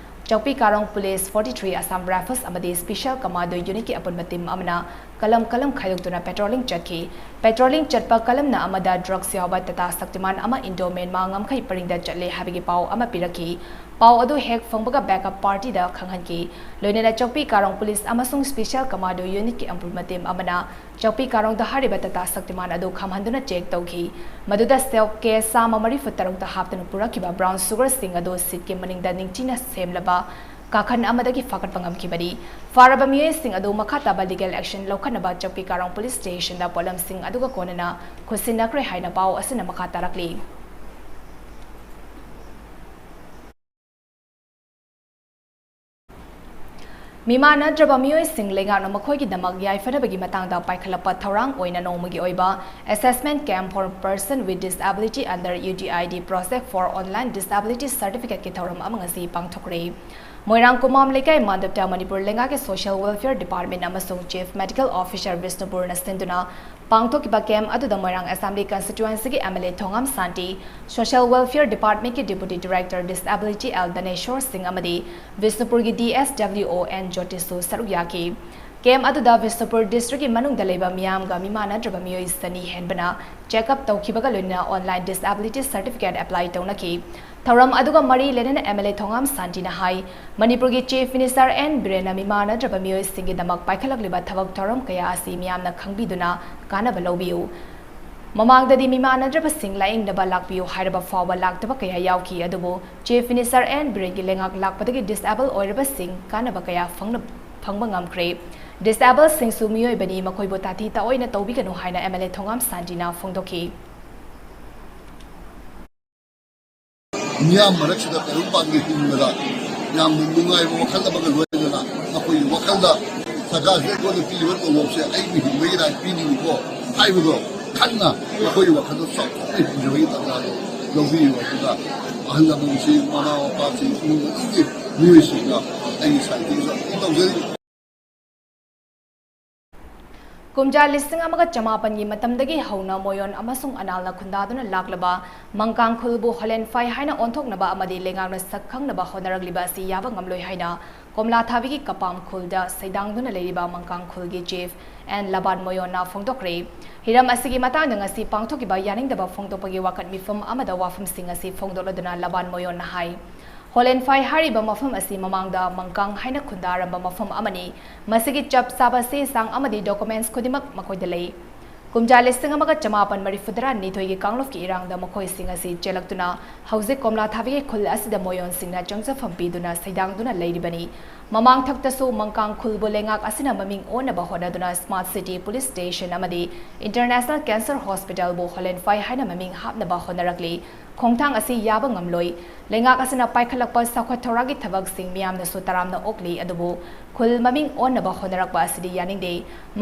ꯆꯧꯄꯤ Karong police, forty three Assam rifles ꯑꯃꯗꯤ ꯁ꯭ꯄꯤꯁꯦꯜ ꯀꯃꯥꯟꯗꯣ ꯌꯨꯅꯤꯠꯀꯤ ꯑꯄꯨꯟꯕ ꯇꯤꯝ ꯑꯃꯅ ꯀꯂꯝ ꯀꯂꯝ ꯈꯥꯏꯗꯣꯛꯇꯨꯅ ꯄꯦꯇ꯭ꯔꯣꯂꯤꯡ ꯆꯠꯈꯤ꯫ ꯄꯦꯇ꯭ꯔꯣꯂꯤꯡ ꯆꯠꯄ ꯀꯂꯝꯅ ꯑꯃꯗ ꯗ꯭ꯔꯒꯁ ꯌꯥꯎꯕ ꯇꯇꯥ ꯁꯛꯇꯤꯃꯥꯟ ꯑꯃ ꯏꯟꯗꯣ ꯃ꯭ꯌꯥꯟꯃꯥ ꯉꯝꯈꯩ ꯄꯔꯤꯡꯗ ꯆꯠꯂꯦ ꯍꯥꯏꯕꯒꯤ ꯄꯥꯎ ꯑꯃ ꯄꯤꯔꯛꯈꯤ꯫ ꯄꯥꯎ ꯑꯗꯨ ꯍꯦꯛ ꯐꯪꯕꯒ backup partyꯗ ꯈꯪꯍꯟꯈꯤ꯫ ꯂꯣꯏꯅꯅ ꯆꯧꯄꯤ ꯀꯥꯔꯣꯡ police ꯑꯃꯁꯨꯡ special commando unitꯀꯤ ꯑꯝꯄꯨꯔ ꯃꯇꯦꯝ ꯑꯃꯅ ꯆꯧꯄꯤ ꯀꯥꯔꯣꯡꯗ ꯍꯥꯏꯔꯤꯕ Tata Shaktiman ꯑꯗꯨ ꯈꯝꯍꯟꯗꯨꯅ check ꯇꯧꯈꯤ꯫ ꯃꯗꯨꯗ ꯁꯦꯜ case ꯆꯥꯝꯃ ꯃꯔꯤꯐꯨ ꯇꯔꯨꯛꯇ ꯍꯥꯞꯇꯨꯅ ꯄꯨꯔꯛꯈꯤꯕ brown sugarꯁꯤꯡ ꯑꯗꯨ seatꯀꯤ ꯃꯅꯤꯡꯗ ꯅꯤꯡꯊꯤꯅ ꯁꯦꯝꯂꯕ ꯀꯥꯈꯟ ꯑꯃꯗꯒꯤ ꯐꯥꯒꯠꯄ ꯉꯝꯈꯤꯕꯅꯤ꯫ ꯐꯥꯔꯕ ꯃꯤꯑꯣꯏꯁꯤꯡ ꯑꯗꯨ ꯃꯈꯥ ꯇꯥꯕ legal action ꯂꯧꯈꯠꯅꯕ ꯆꯧꯄꯤ ꯀꯥꯔꯣꯡ police stationꯗ ꯄꯣꯠꯂꯝꯁꯤꯡ ꯑꯗꯨꯒ ꯀꯣꯟꯅꯅ ꯈꯨꯠꯁꯤꯟꯅꯈ꯭ꯔꯦ ꯍꯥꯏꯅ ꯄꯥꯎ ꯑꯁꯤꯅ ꯃꯈꯥ ꯇꯥꯔꯛꯂꯤ꯫ ꯃꯤꯃꯥꯟꯅꯗ꯭ꯔꯕ ꯃꯤꯑꯣꯏꯁꯤꯡ ꯂꯩꯉꯥꯛꯅ ꯃꯈꯣꯏꯒꯤꯗꯃꯛ ꯌꯥꯏꯐꯅꯕꯒꯤ ꯃꯇꯥꯡꯗ ꯄꯥꯏꯈꯠꯂꯛꯄ ꯊꯧꯔꯥꯡ ꯑꯣꯏꯅ ꯅꯣꯡꯃꯒꯤ ꯑꯣꯏꯕ assessment camp for person with disability under UDID Project for Online Disability Certificateꯀꯤ ꯊꯧꯔꯝ ꯑꯃ ꯉꯁꯤ ꯄꯥꯡꯊꯣꯛꯈ꯭ꯔꯦ꯫ ꯃꯣꯏꯔꯥꯡ ꯀꯨꯃꯥꯝ ꯂꯩꯀꯥꯏ ꯃꯥꯟꯗꯞꯇ ꯃꯅꯤꯄꯨꯔ ꯂꯩꯉꯥꯛꯀꯤ Social Welfare Department ꯑꯃꯁꯨꯡ Chief Medical Officer ꯕꯤꯁꯅꯨꯄꯨꯔꯅ ꯁꯤꯟꯗꯨꯅ ꯄꯥꯡꯊꯣꯛꯈꯤꯕ camp ꯑꯗꯨꯗ ꯃꯣꯏꯔꯥꯡ Assembly Constituencyꯒꯤ MLA Thongam Shanti, Social Welfare Departmentꯀꯤ Deputy Director Disability L Dhaneshor Singh ꯑꯃꯗꯤ ꯕꯤꯁꯅꯨꯄꯨꯔꯒꯤ DSWO ꯑꯦꯟ ꯖꯣꯇꯤꯁꯁꯨ ꯁꯔꯨꯛ ꯌꯥꯈꯤ꯫ Camp ꯑꯗꯨꯗ ꯕꯤꯁꯅꯨꯄꯨꯔ districtꯀꯤ ꯃꯅꯨꯡꯗ ꯂꯩꯕ ꯃꯤꯌꯥꯝꯒ ꯃꯤꯃꯥꯟꯅꯗ꯭ꯔꯕ ꯃꯤꯑꯣꯏ ꯆꯅꯤ ꯍꯦꯟꯕꯅ check up ꯇꯧꯈꯤꯕꯒ ꯂꯣꯏꯅꯅ online disability certificate apply ꯇꯧꯅꯈꯤ꯫ ꯊꯧꯔꯝ ꯑꯗꯨꯒ ꯃꯔꯤ ꯂꯩꯅꯅ MLA ꯊꯣꯉꯥꯝ ꯁꯥꯟꯇꯤꯅ ꯍꯥꯏ, ꯃꯅꯤꯄꯨꯔꯒꯤ Chief Minister ꯑꯦꯟ ꯕꯤꯔꯦꯟꯅ ꯃꯤꯃꯥꯟꯅꯗ꯭ꯔꯕ ꯃꯤꯑꯣꯏꯁꯤꯡꯒꯤꯗꯃꯛ ꯄꯥꯏꯈꯠꯂꯛꯂꯤꯕ ꯊꯕꯛ ꯊꯧꯔꯝ ꯀꯌꯥ ꯑꯁꯤ ꯃꯤꯌꯥꯝꯅ ꯈꯪꯕꯤꯗꯨꯅ ꯀꯥꯟꯅꯕ ꯂꯧꯕꯤꯌꯨ꯫ ꯃꯃꯥꯡꯗꯗꯤ ꯃꯤꯃꯥꯟꯅꯗ꯭ꯔꯕꯁꯤꯡ ꯂꯥꯌꯦꯡꯅꯕ ꯂꯥꯛꯄꯤꯌꯨ ꯍꯥꯏꯔꯕ ꯐꯥꯎꯕ ꯂꯥꯛꯇꯕ ꯀꯌꯥ ꯌꯥꯎꯈꯤ, ꯑꯗꯨꯕꯨ Chief Minister ꯑꯦꯟ ꯕꯤꯔꯦꯟꯒꯤ ꯂꯩꯉꯥꯛ ꯂꯥꯛꯄꯗꯒꯤ disable ꯑꯣꯏꯔꯕꯁꯤꯡ ꯀꯥꯟꯅꯕ ꯀꯌꯥ ꯐꯪꯅ-, ꯐꯪꯕ ꯉꯝꯈ꯭ꯔꯦ꯫ Disableꯁꯤꯡꯁꯨ ꯃꯤꯑꯣꯏꯕꯅꯤ, ꯃꯈꯣꯏꯕꯨ ꯇꯥꯊꯤ ꯇꯥꯑꯣꯏꯅ ꯇꯧꯕꯤꯒꯅꯨ ꯍꯥꯏꯅ MLA ꯊꯣꯉꯥꯝ ꯁꯥꯟꯇꯤꯅ ꯐꯣꯡꯗꯣꯛꯈꯤ꯫ ꯃꯤꯌꯥꯝ ꯃꯔꯛꯁꯤꯗ ꯇꯥꯏꯕꯪꯄꯥꯟꯒꯤ ꯍꯤꯡꯕꯗ ꯌꯥꯝꯅ ꯅꯨꯡꯉꯥꯏꯕ ꯋꯥꯈꯜ ꯑꯃꯒ ꯂꯣꯏꯅꯅ ꯑꯩꯈꯣꯏꯒꯤ ꯋꯥꯈꯜꯗ ꯁꯔꯀꯥꯔꯁꯤꯅ ꯑꯩꯉꯣꯟꯗ ꯄꯤꯔꯤꯕ ꯇꯣꯂꯣꯞꯁꯦ ꯑꯩꯒꯤ ꯍꯤꯡꯕꯒꯤ ꯂꯥꯏ ꯄꯤꯔꯤꯅꯤꯀꯣ ꯍꯥꯏꯕꯗꯣ ꯈꯟꯅ ꯑꯩꯈꯣꯏꯒꯤ ꯋꯥꯈꯜꯗ ꯆꯥꯎꯊꯣꯛꯅ ꯍꯤꯡꯖꯕꯒꯤ ꯇꯥꯟꯖꯥꯗꯣ ꯂꯧꯕꯤꯌꯨ꯫ ꯑꯗꯨꯒ ꯑꯍꯜ ꯂꯃꯟꯁꯤꯡ, ꯃꯃꯥ ꯃꯄꯥꯁꯤꯡ, ꯏꯃꯨꯡ ꯃꯅꯨꯡꯒꯤ ꯃꯤꯑꯣꯏꯁꯤꯡꯅ ꯑꯩꯒꯤ ꯁꯥꯏꯠꯇꯒꯤꯁꯨ ꯑꯗꯨꯝ ꯇꯧꯖꯔꯤ꯫ ꯀꯨꯝꯖꯥ ꯂꯤꯁꯤꯡ ꯑꯃꯒ ꯆꯃꯥꯄꯟꯒꯤ ꯃꯇꯝꯗꯒꯤ ꯍꯧꯅ ꯃꯣꯌꯣꯟ ꯑꯃꯁꯨꯡ ꯑꯅꯥꯜꯅ ꯈꯨꯟꯗꯥꯗꯨꯅ ꯂꯥꯛꯂꯕ ꯃꯪꯀꯥꯡ ꯈꯨꯜꯕꯨ ꯍꯣꯂꯦꯟ ꯐꯥꯏ ꯍꯥꯏꯅ ꯑꯣꯟꯊꯣꯛꯅꯕ ꯑꯃꯗꯤ ꯂꯩꯉꯥꯛꯅ ꯁꯛ ꯈꯪꯅꯕ ꯍꯣꯠꯅꯔꯛꯂꯤꯕ ꯑꯁꯤ ꯌꯥꯕ ꯉꯝꯂꯣꯏ ꯍꯥꯏꯅ ꯀꯣꯝꯂꯥ ꯊꯥꯕꯤꯒꯤ ꯀꯄꯥꯝ ꯈꯨꯜꯗ ꯁꯩꯗꯥꯡꯗꯨꯅ ꯂꯩꯔꯤꯕ ꯃꯪꯀꯥꯡ ꯈꯨꯜꯒꯤ Chief ꯑꯦꯟ ꯂꯕꯥꯟ ꯃꯣꯌꯣꯟꯅ ꯐꯣꯡꯗꯣꯛꯈ꯭ꯔꯦ꯫ ꯍꯤꯔꯝ ꯑꯁꯤꯒꯤ ꯃꯇꯥꯡꯗ ꯉꯁꯤ ꯄꯥꯡꯊꯣꯛꯈꯤꯕ ꯌꯥꯅꯤꯡꯗꯕ ꯐꯣꯡꯗꯣꯛꯄꯒꯤ ꯋꯥꯀꯠ ꯃꯤꯐꯝ ꯑꯃꯗ ꯋꯥꯐꯝꯁꯤꯡ ꯑꯁꯤ ꯐꯣꯡꯗꯣꯛꯂꯗꯨꯅ ꯂꯕꯥꯟ ꯃꯣꯌꯣꯟꯅ ꯍꯥꯏ, ꯍꯣꯂꯦꯟꯐꯥꯏ ꯍꯥꯏꯔꯤꯕ ꯃꯐꯝ ꯑꯁꯤ ꯃꯃꯥꯡꯗ ꯃꯪꯀꯥꯡ ꯍꯥꯏꯅ ꯈꯨꯟꯗꯥꯔꯝꯕ ꯃꯐꯝ ꯑꯃꯅꯤ꯫ ꯃꯁꯤꯒꯤ ꯆꯞ ꯆꯥꯕ ꯆꯦ ꯆꯥꯡ ꯑꯃꯗꯤ documents ꯈꯨꯗꯤꯡꯃꯛ ꯃꯈꯣꯏꯗ ꯂꯩ꯫ ꯀꯨꯝꯖꯥ ꯂꯤꯁꯤꯡ ꯑꯃꯒ ꯆꯃꯥꯄꯟ ꯃꯔꯤꯐꯨ ꯇꯔꯥ ꯅꯤꯊꯣꯏꯒꯤ ꯀꯥꯡꯂꯨꯞꯀꯤ ꯏꯔꯥꯡꯗ ꯃꯈꯣꯏꯁꯤꯡ ꯑꯁꯤ ꯆꯦꯜꯂꯛꯇꯨꯅ ꯍꯧꯖꯤꯛ ꯀꯣꯝꯂꯥ ꯊꯥꯕꯤꯒꯤ ꯈꯨꯜ ꯑꯁꯤꯗ ꯃꯣꯌꯣꯟꯁꯤꯡꯅ ꯆꯪꯖꯐꯝ ꯄꯤꯗꯨꯅ ꯁꯩꯗꯥꯡꯗꯨꯅ ꯂꯩꯔꯤꯕꯅꯤ꯫ ꯃꯃꯥꯡ ꯊꯛꯇꯁꯨ ꯃꯪꯀꯥꯡ ꯈꯨꯜꯕꯨ ꯂꯩꯉꯥꯛ ꯑꯁꯤꯅ ꯃꯃꯤꯡ ꯑꯣꯟꯅꯕ ꯍꯣꯠꯅꯗꯨꯅ Smart City Police Station ꯑꯃꯗꯤ International Cancer Hospitalꯕꯨ ꯍꯣꯂꯦꯟꯐꯥꯏ ꯍꯥꯏꯅ ꯃꯃꯤꯡ ꯍꯥꯞꯅꯕ ꯍꯣꯠꯅꯔꯛꯂꯤ꯫ ꯈꯣꯡꯊꯥꯡ ꯑꯁꯤ ꯌꯥꯕ ꯉꯝꯂꯣꯏ꯫ ꯂꯩꯉꯥꯛ ꯑꯁꯤꯅ ꯄꯥꯏꯈꯠꯂꯛꯄ ꯆꯥꯎꯈꯠ ꯊꯧꯔꯥꯡꯒꯤ ꯊꯕꯛꯁꯤꯡ ꯃꯤꯌꯥꯝꯅꯁꯨ ꯇꯔꯥꯝꯅ ꯑꯣꯛꯂꯤ, ꯑꯗꯨꯕꯨ ꯈꯨꯜ ꯃꯃꯤꯡ ꯑꯣꯟꯅꯕ ꯍꯣꯠꯅꯔꯛꯄ ꯑꯁꯤꯗꯤ ꯌꯥꯅꯤꯡꯗꯦ꯫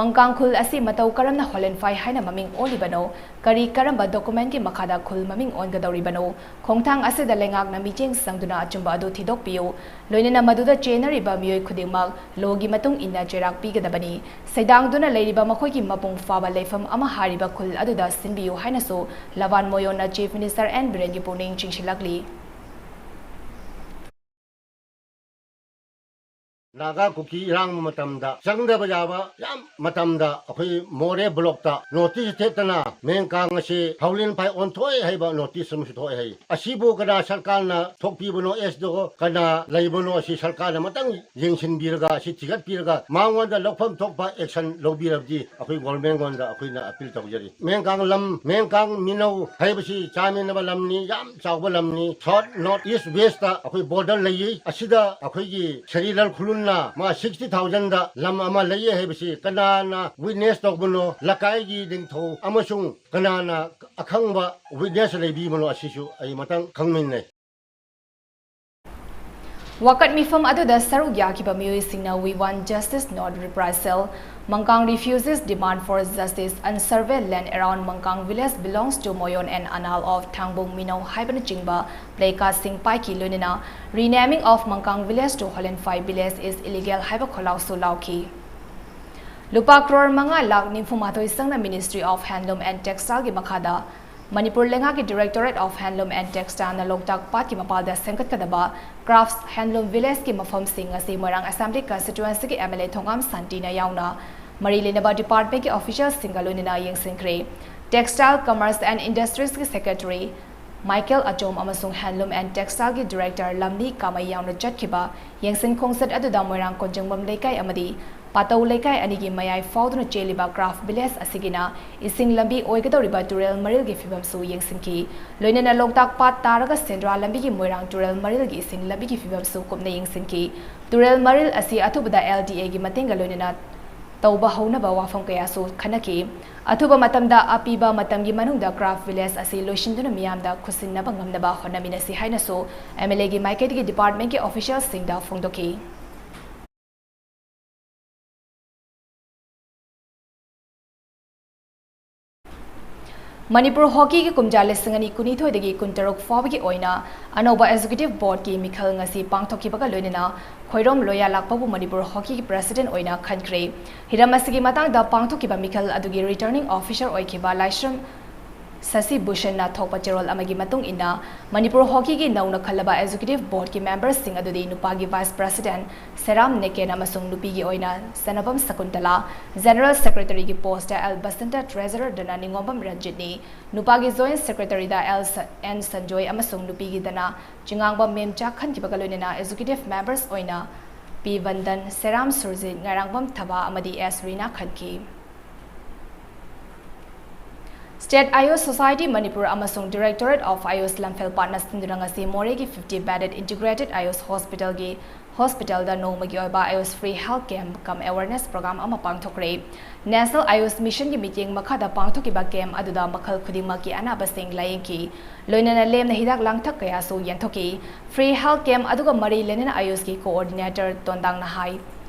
ꯃꯪꯀꯥꯡ ꯈꯨꯜ ꯑꯁꯤ ꯃꯇꯧ ꯀꯔꯝꯅ ꯍꯣꯂꯦꯟꯐꯥꯏ ꯍꯥꯏꯅ ꯃꯃꯤꯡ ꯑꯣꯜꯂꯤꯕꯅꯣ? ꯀꯔꯤ ꯀꯔꯝꯕ documentꯀꯤ ꯃꯈꯥꯗ ꯈꯨꯜ ꯃꯃꯤꯡ ꯑꯣꯟꯒꯗꯧꯔꯤꯕꯅꯣ? ꯈꯣꯡꯊꯥꯡ ꯑꯁꯤꯗ ꯂꯩꯉꯥꯛꯅ ꯃꯤꯠꯌꯦꯡ ꯆꯪꯗꯨꯅ ꯑꯆꯨꯝꯕ ꯑꯗꯨ ꯊꯤꯗꯣꯛꯄꯤꯌꯨ꯫ ꯂꯣꯏꯅꯅ ꯃꯗꯨꯗ ꯆꯦꯟꯅꯔꯤꯕ ꯃꯤꯑꯣꯏ ꯈꯨꯗꯤꯡꯃꯛ lawꯒꯤ ꯃꯇꯨꯡ ꯏꯟꯅ ꯆꯩꯔꯥꯛ ꯄꯤꯒꯗꯕꯅꯤ꯫ ꯁꯩꯗꯥꯡꯗꯨꯅ ꯂꯩꯔꯤꯕ ꯃꯈꯣꯏꯒꯤ ꯃꯄꯨꯡ ꯐꯥꯕ ꯂꯩꯐꯝ ꯑꯃ ꯍꯥꯏꯔꯤꯕ ꯈꯨꯜ ꯑꯗꯨꯗ ꯁꯤꯟꯕꯤꯌꯨ ꯍꯥꯏꯅꯁꯨ ꯂꯕꯥꯟ ꯃꯣꯌꯣꯟꯅ Chief Minister ꯑꯦꯟ ꯕꯤꯔꯦꯟꯒꯤ ꯄꯨꯛꯅꯤꯡ ꯆꯤꯡꯁꯤꯜꯂꯛꯂꯤ꯫ ꯅꯥꯒꯥ ꯀꯨꯀꯤ ꯏꯔꯥꯡ ꯃꯇꯝꯗ ꯆꯪꯗꯕ ꯌꯥꯕ ꯌꯥꯝ ꯃꯇꯝꯗ ꯑꯩꯈꯣꯏ ꯃꯣꯔꯦ blockꯇ notice ꯊꯦꯠꯇꯅ ꯃꯦꯡꯀꯥꯡ ꯑꯁꯤ ꯍꯥꯎꯂꯤꯟꯐꯥꯏ ꯑꯣꯟꯊꯣꯛꯑꯦ ꯍꯥꯏꯕ notice ꯑꯃꯁꯨ ꯊꯣꯛꯑꯦ ꯍꯥꯏ꯫ ꯑꯁꯤꯕꯨ ꯀꯅꯥ ꯁꯔꯀꯥꯔꯅ ꯊꯣꯛꯄꯤꯕꯅꯣ, ꯑꯦꯁꯗꯣ ꯀꯅꯥ ꯂꯩꯕꯅꯣ, ꯑꯁꯤ ꯁꯔꯀꯥꯔꯅ ꯑꯃꯇꯪ ꯌꯦꯡꯁꯤꯟꯕꯤꯔꯒ, ꯑꯁꯤ ꯊꯤꯒꯠꯄꯤꯔꯒ ꯃꯉꯣꯟꯗ ꯂꯧꯐꯝ ꯊꯣꯛꯄ action ꯂꯧꯕꯤꯔꯕꯗꯤ ꯑꯩꯈꯣꯏ governmentꯉꯣꯟꯗ ꯑꯩꯈꯣꯏꯅ appeal ꯇꯧꯖꯔꯤ꯫ ꯃꯦꯡꯀꯥꯡ ꯂꯝ, ꯃꯦꯡꯀꯥꯡ ꯃꯤꯅꯧ ꯍꯥꯏꯕꯁꯤ ꯆꯥꯃꯤꯟꯅꯕ ꯂꯝꯅꯤ, ꯌꯥꯝ ꯆꯥꯎꯕ ꯂꯝꯅꯤ꯫ South, North, East, Westꯇ ꯑꯩꯈꯣꯏ border ꯂꯩꯌꯦ꯫ ꯑꯁꯤꯗ ꯑꯩꯈꯣꯏꯒꯤ ꯁꯦꯔꯤꯂꯥꯜ ꯈꯨꯂꯨꯟꯅ ꯃꯥ sixty thousandꯗ ꯂꯝ ꯑꯃ ꯂꯩꯌꯦ ꯍꯥꯏꯕꯁꯤ ꯀꯅꯥꯅ witness ꯇꯧꯕꯅꯣ? ꯂꯩꯀꯥꯏꯒꯤ ꯅꯤꯡꯊꯧ ꯑꯃꯁꯨꯡ ꯀꯅꯥꯅ ꯑꯈꯪꯕ witness ꯂꯩꯕꯤꯕꯅꯣ? ꯑꯁꯤꯁꯨ ꯑꯩ ꯃꯇꯪ ꯈꯪꯃꯤꯟꯅꯩ꯫ ꯋꯥꯀꯠ ꯃꯤꯐꯝ ꯑꯗꯨꯗ ꯁꯔꯨꯛ ꯌꯥꯈꯤꯕ ꯃꯤꯑꯣꯏꯁꯤꯡꯅ We want justice, not reprisal, Mangkang refugees demand for justice, unsurveyed land around Mangkang village belongs to Moyon and Anal of Thangbung Minao ꯍꯥꯏꯕꯅꯆꯤꯡꯕ placardꯁꯤꯡ ꯄꯥꯏꯈꯤ, ꯂꯣꯏꯅꯅ Renaming of Mangkang village to Holenphai village is illegal ꯍꯥꯏꯕ ꯈꯣꯜꯂꯥꯎꯁꯨ ꯂꯥꯎꯈꯤ꯫ ꯂꯨꯄꯥ ꯀ꯭ꯔꯣꯔ ꯃꯉꯥ ꯂꯥꯈ ꯅꯤꯐꯨ ꯃꯥꯊꯣꯏ ꯆꯪꯅ Ministry of Handloom and Textileꯒꯤ ꯃꯈꯥꯗ ꯃꯅꯤꯄꯨꯔ ꯂꯩꯉꯥꯛꯀꯤ Directorate of Handloom and Textileꯅ Loktak ꯄꯥꯠꯀꯤ ꯃꯄꯥꯜꯗ ꯁꯦꯝꯒꯠꯀꯗꯕ Crafts Handloom Villageꯀꯤ ꯃꯐꯝꯁꯤꯡ ꯑꯁꯤ ꯃꯣꯏꯔꯥꯡ Assembly Constituencyꯒꯤ MLA ꯊꯣꯉꯥꯝ ꯁꯥꯟꯇꯤꯅ ꯌꯥꯎꯅ ꯃꯔꯤ ꯂꯩꯅꯕ departmentꯀꯤ officialꯁꯤꯡꯒ ꯂꯣꯏꯅꯅ ꯌꯦꯡꯁꯤꯟꯈ꯭ꯔꯦ꯫ Textile, Commerce and Industriesꯀꯤ Secretary Michael Achom ꯑꯃꯁꯨꯡ Handloom and Textileꯒꯤ Director ꯂꯝꯂꯤ ꯀꯥꯃꯩ ꯌꯥꯎꯅ ꯆꯠꯈꯤꯕ ꯌꯦꯡꯁꯤꯟ ꯈꯣꯡꯆꯠ ꯑꯗꯨꯗ ꯃꯣꯏꯔꯥꯡ ꯀꯣꯟꯖꯪꯕꯝ ꯂꯩꯀꯥꯏ ꯑꯃꯗꯤ ꯄꯥꯇꯧ ꯂꯩꯀꯥꯏ ꯑꯅꯤꯒꯤ ꯃꯌꯥꯏ ꯐꯥꯎꯗꯨꯅ ꯆꯦꯜꯂꯤꯕ Craft Village ꯑꯁꯤꯒꯤꯅ ꯏꯁꯤꯡ ꯂꯝꯕꯤ ꯑꯣꯏꯒꯗꯧꯔꯤꯕ ꯇꯨꯔꯦꯜ ꯃꯔꯤꯜꯒꯤ ꯐꯤꯕꯝꯁꯨ ꯌꯦꯡꯁꯤꯟꯈꯤ꯫ ꯂꯣꯏꯅꯅ ꯂꯣꯛꯇꯥꯛ ꯄꯥꯠ ꯇꯥꯔꯒ ꯁꯦꯟꯗ꯭ꯔꯥ ꯂꯝꯕꯤꯒꯤ ꯃꯣꯏꯔꯥꯡ ꯇꯨꯔꯦꯜ ꯃꯔꯤꯜꯒꯤ ꯏꯁꯤꯡ ꯂꯝꯕꯤꯒꯤ ꯐꯤꯕꯝꯁꯨ ꯀꯨꯞꯅ ꯌꯦꯡꯁꯤꯟꯈꯤ꯫ ꯇꯨꯔꯦꯜ ꯃꯔꯤꯜ ꯑꯁꯤ ꯑꯊꯨꯕꯗ LDAꯒꯤ ꯃꯇꯦꯡꯒ ꯂꯣꯏꯅꯅ ꯇꯧꯕ ꯍꯧꯅꯕ ꯋꯥꯐꯝ ꯀꯌꯥꯁꯨ ꯈꯟꯅꯈꯤ꯫ ꯑꯊꯨꯕ ꯃꯇꯝꯗ ꯑꯄꯤꯕ ꯃꯇꯝꯒꯤ ꯃꯅꯨꯡꯗ Craft Village ꯑꯁꯤ ꯂꯣꯏꯁꯤꯟꯗꯨꯅ ꯃꯤꯌꯥꯝꯗ ꯈꯨꯠꯁꯤꯟꯅꯕ ꯉꯝꯅꯕ ꯍꯣꯠꯅꯃꯤꯟꯅꯁꯤ ꯍꯥꯏꯅꯁꯨ MLAꯒꯤ ꯃꯥꯏꯀꯩꯗꯒꯤ departmentꯀꯤ officialꯁꯤꯡꯗ ꯐꯣꯡꯗꯣꯛꯈꯤ꯫ ꯃꯅꯤꯄꯨꯔ ꯍꯣꯀꯤꯒꯤ ꯀꯨꯝꯖꯥ ꯂꯤꯁꯤꯡ ꯑꯅꯤ ꯀꯨꯟꯅꯤꯊꯣꯏꯗꯒꯤ ꯀꯨꯟꯇꯔꯨꯛ ꯐꯥꯎꯕꯒꯤ ꯑꯣꯏꯅ ꯑꯅꯧꯕ Executive Boardꯀꯤ ꯃꯤꯈꯜ ꯉꯁꯤ ꯄꯥꯡꯊꯣꯛꯈꯤꯕꯒ ꯂꯣꯏꯅꯅ ꯈꯣꯏꯔꯣꯝ ꯂꯣꯌꯥꯂꯥꯛꯄꯕꯨ ꯃꯅꯤꯄꯨꯔ ꯍꯣꯀꯤꯒꯤ President ꯑꯣꯏꯅ ꯈꯟꯈ꯭ꯔꯦ꯫ ꯍꯤꯔꯝ ꯑꯁꯤꯒꯤ ꯃꯇꯥꯡꯗ ꯄꯥꯡꯊꯣꯛꯈꯤꯕ ꯃꯤꯈꯜ ꯑꯗꯨꯒꯤ Returning Officer ꯑꯣꯏꯈꯤꯕ ꯂꯥꯏꯁ꯭ꯔꯝ ꯁꯁꯤ ꯚꯨꯁꯟꯅ ꯊꯣꯛꯄ ꯆꯦꯔꯣꯜ ꯑꯃꯒꯤ ꯃꯇꯨꯡ ꯏꯟꯅ, ꯃꯅꯤꯄꯨꯔ ꯍꯣꯀꯤꯒꯤ ꯅꯧꯅ ꯈꯜꯂꯕ Executive Boardꯀꯤ memberꯁꯤꯡ ꯑꯗꯨꯗꯤ ꯅꯨꯄꯥꯒꯤ Vice President ꯁꯦꯔꯥꯝ ꯅꯦꯀꯦꯟ ꯑꯃꯁꯨꯡ ꯅꯨꯄꯤꯒꯤ ꯑꯣꯏꯅ ꯁꯅꯥꯕꯝ ꯁꯀꯨꯟꯇꯂꯥ, General Secretaryꯒꯤ postꯇ ꯑꯦꯜ ꯕꯁꯟꯇ, Treasurerꯗꯅ ꯅꯤꯉꯣꯝꯕꯝ ꯔꯟꯖꯤꯠꯅꯤ꯫ ꯅꯨꯄꯥꯒꯤ Joint Secretaryꯗ ꯑꯦꯜ ꯁ-, ꯑꯦꯟ ꯁꯟꯖꯣꯏ ꯑꯃꯁꯨꯡ ꯅꯨꯄꯤꯒꯤꯗꯅ ꯆꯤꯉꯥꯡꯕꯝ ꯃꯦꯝꯆꯥ ꯈꯟꯈꯤꯕꯒ ꯂꯣꯏꯅꯅ Executive Members ꯑꯣꯏꯅ ꯄꯤ ꯕꯟꯗꯟ, ꯁꯦꯔꯥꯝ ꯁꯨꯔꯖꯤꯠ, ꯉꯥꯏꯔꯥꯡꯕꯝ ꯊꯕꯥ ꯑꯃꯗꯤ ꯑꯦꯁ ꯔꯤꯅꯥ ꯈꯟꯈꯤ꯫ State Ayush Society Manipur ꯑꯃꯁꯨꯡ Directorate of Ayush ꯂꯝꯐꯦꯜ ꯄꯥꯠꯅ ꯁꯤꯟꯗꯨꯅ ꯉꯁꯤ ꯃꯣꯔꯦꯒꯤ fifty bedded Integrated Ayush Hospitalꯒꯤ hospitalꯗ ꯅꯣꯡꯃꯒꯤ ꯑꯣꯏꯕ Ayush Free Health Camp cum Awareness Program ꯑꯃ ꯄꯥꯡꯊꯣꯛꯈ꯭ꯔꯦ꯫ National Ayush Missionꯒꯤ ꯃꯤꯠꯌꯦꯡ ꯃꯈꯥꯗ ꯄꯥꯡꯊꯣꯛꯈꯤꯕ camp ꯑꯗꯨꯗ ꯃꯈꯜ ꯈꯨꯗꯤꯡꯃꯛꯀꯤ ꯑꯅꯥꯕꯁꯤꯡ ꯂꯥꯌꯦꯡꯈꯤ꯫ ꯂꯣꯏꯅꯅ ꯂꯦꯝꯅ ꯍꯤꯗꯥꯛ ꯂꯥꯡꯊꯛ ꯀꯌꯥꯁꯨ ꯌꯦꯟꯊꯣꯛꯈꯤ꯫ Free Health Camp ꯑꯗꯨꯒ ꯃꯔꯤ ꯂꯩꯅꯅ Ayushꯀꯤ coordinator ꯇꯣꯟꯗꯥꯡꯅ ꯍꯥꯏ,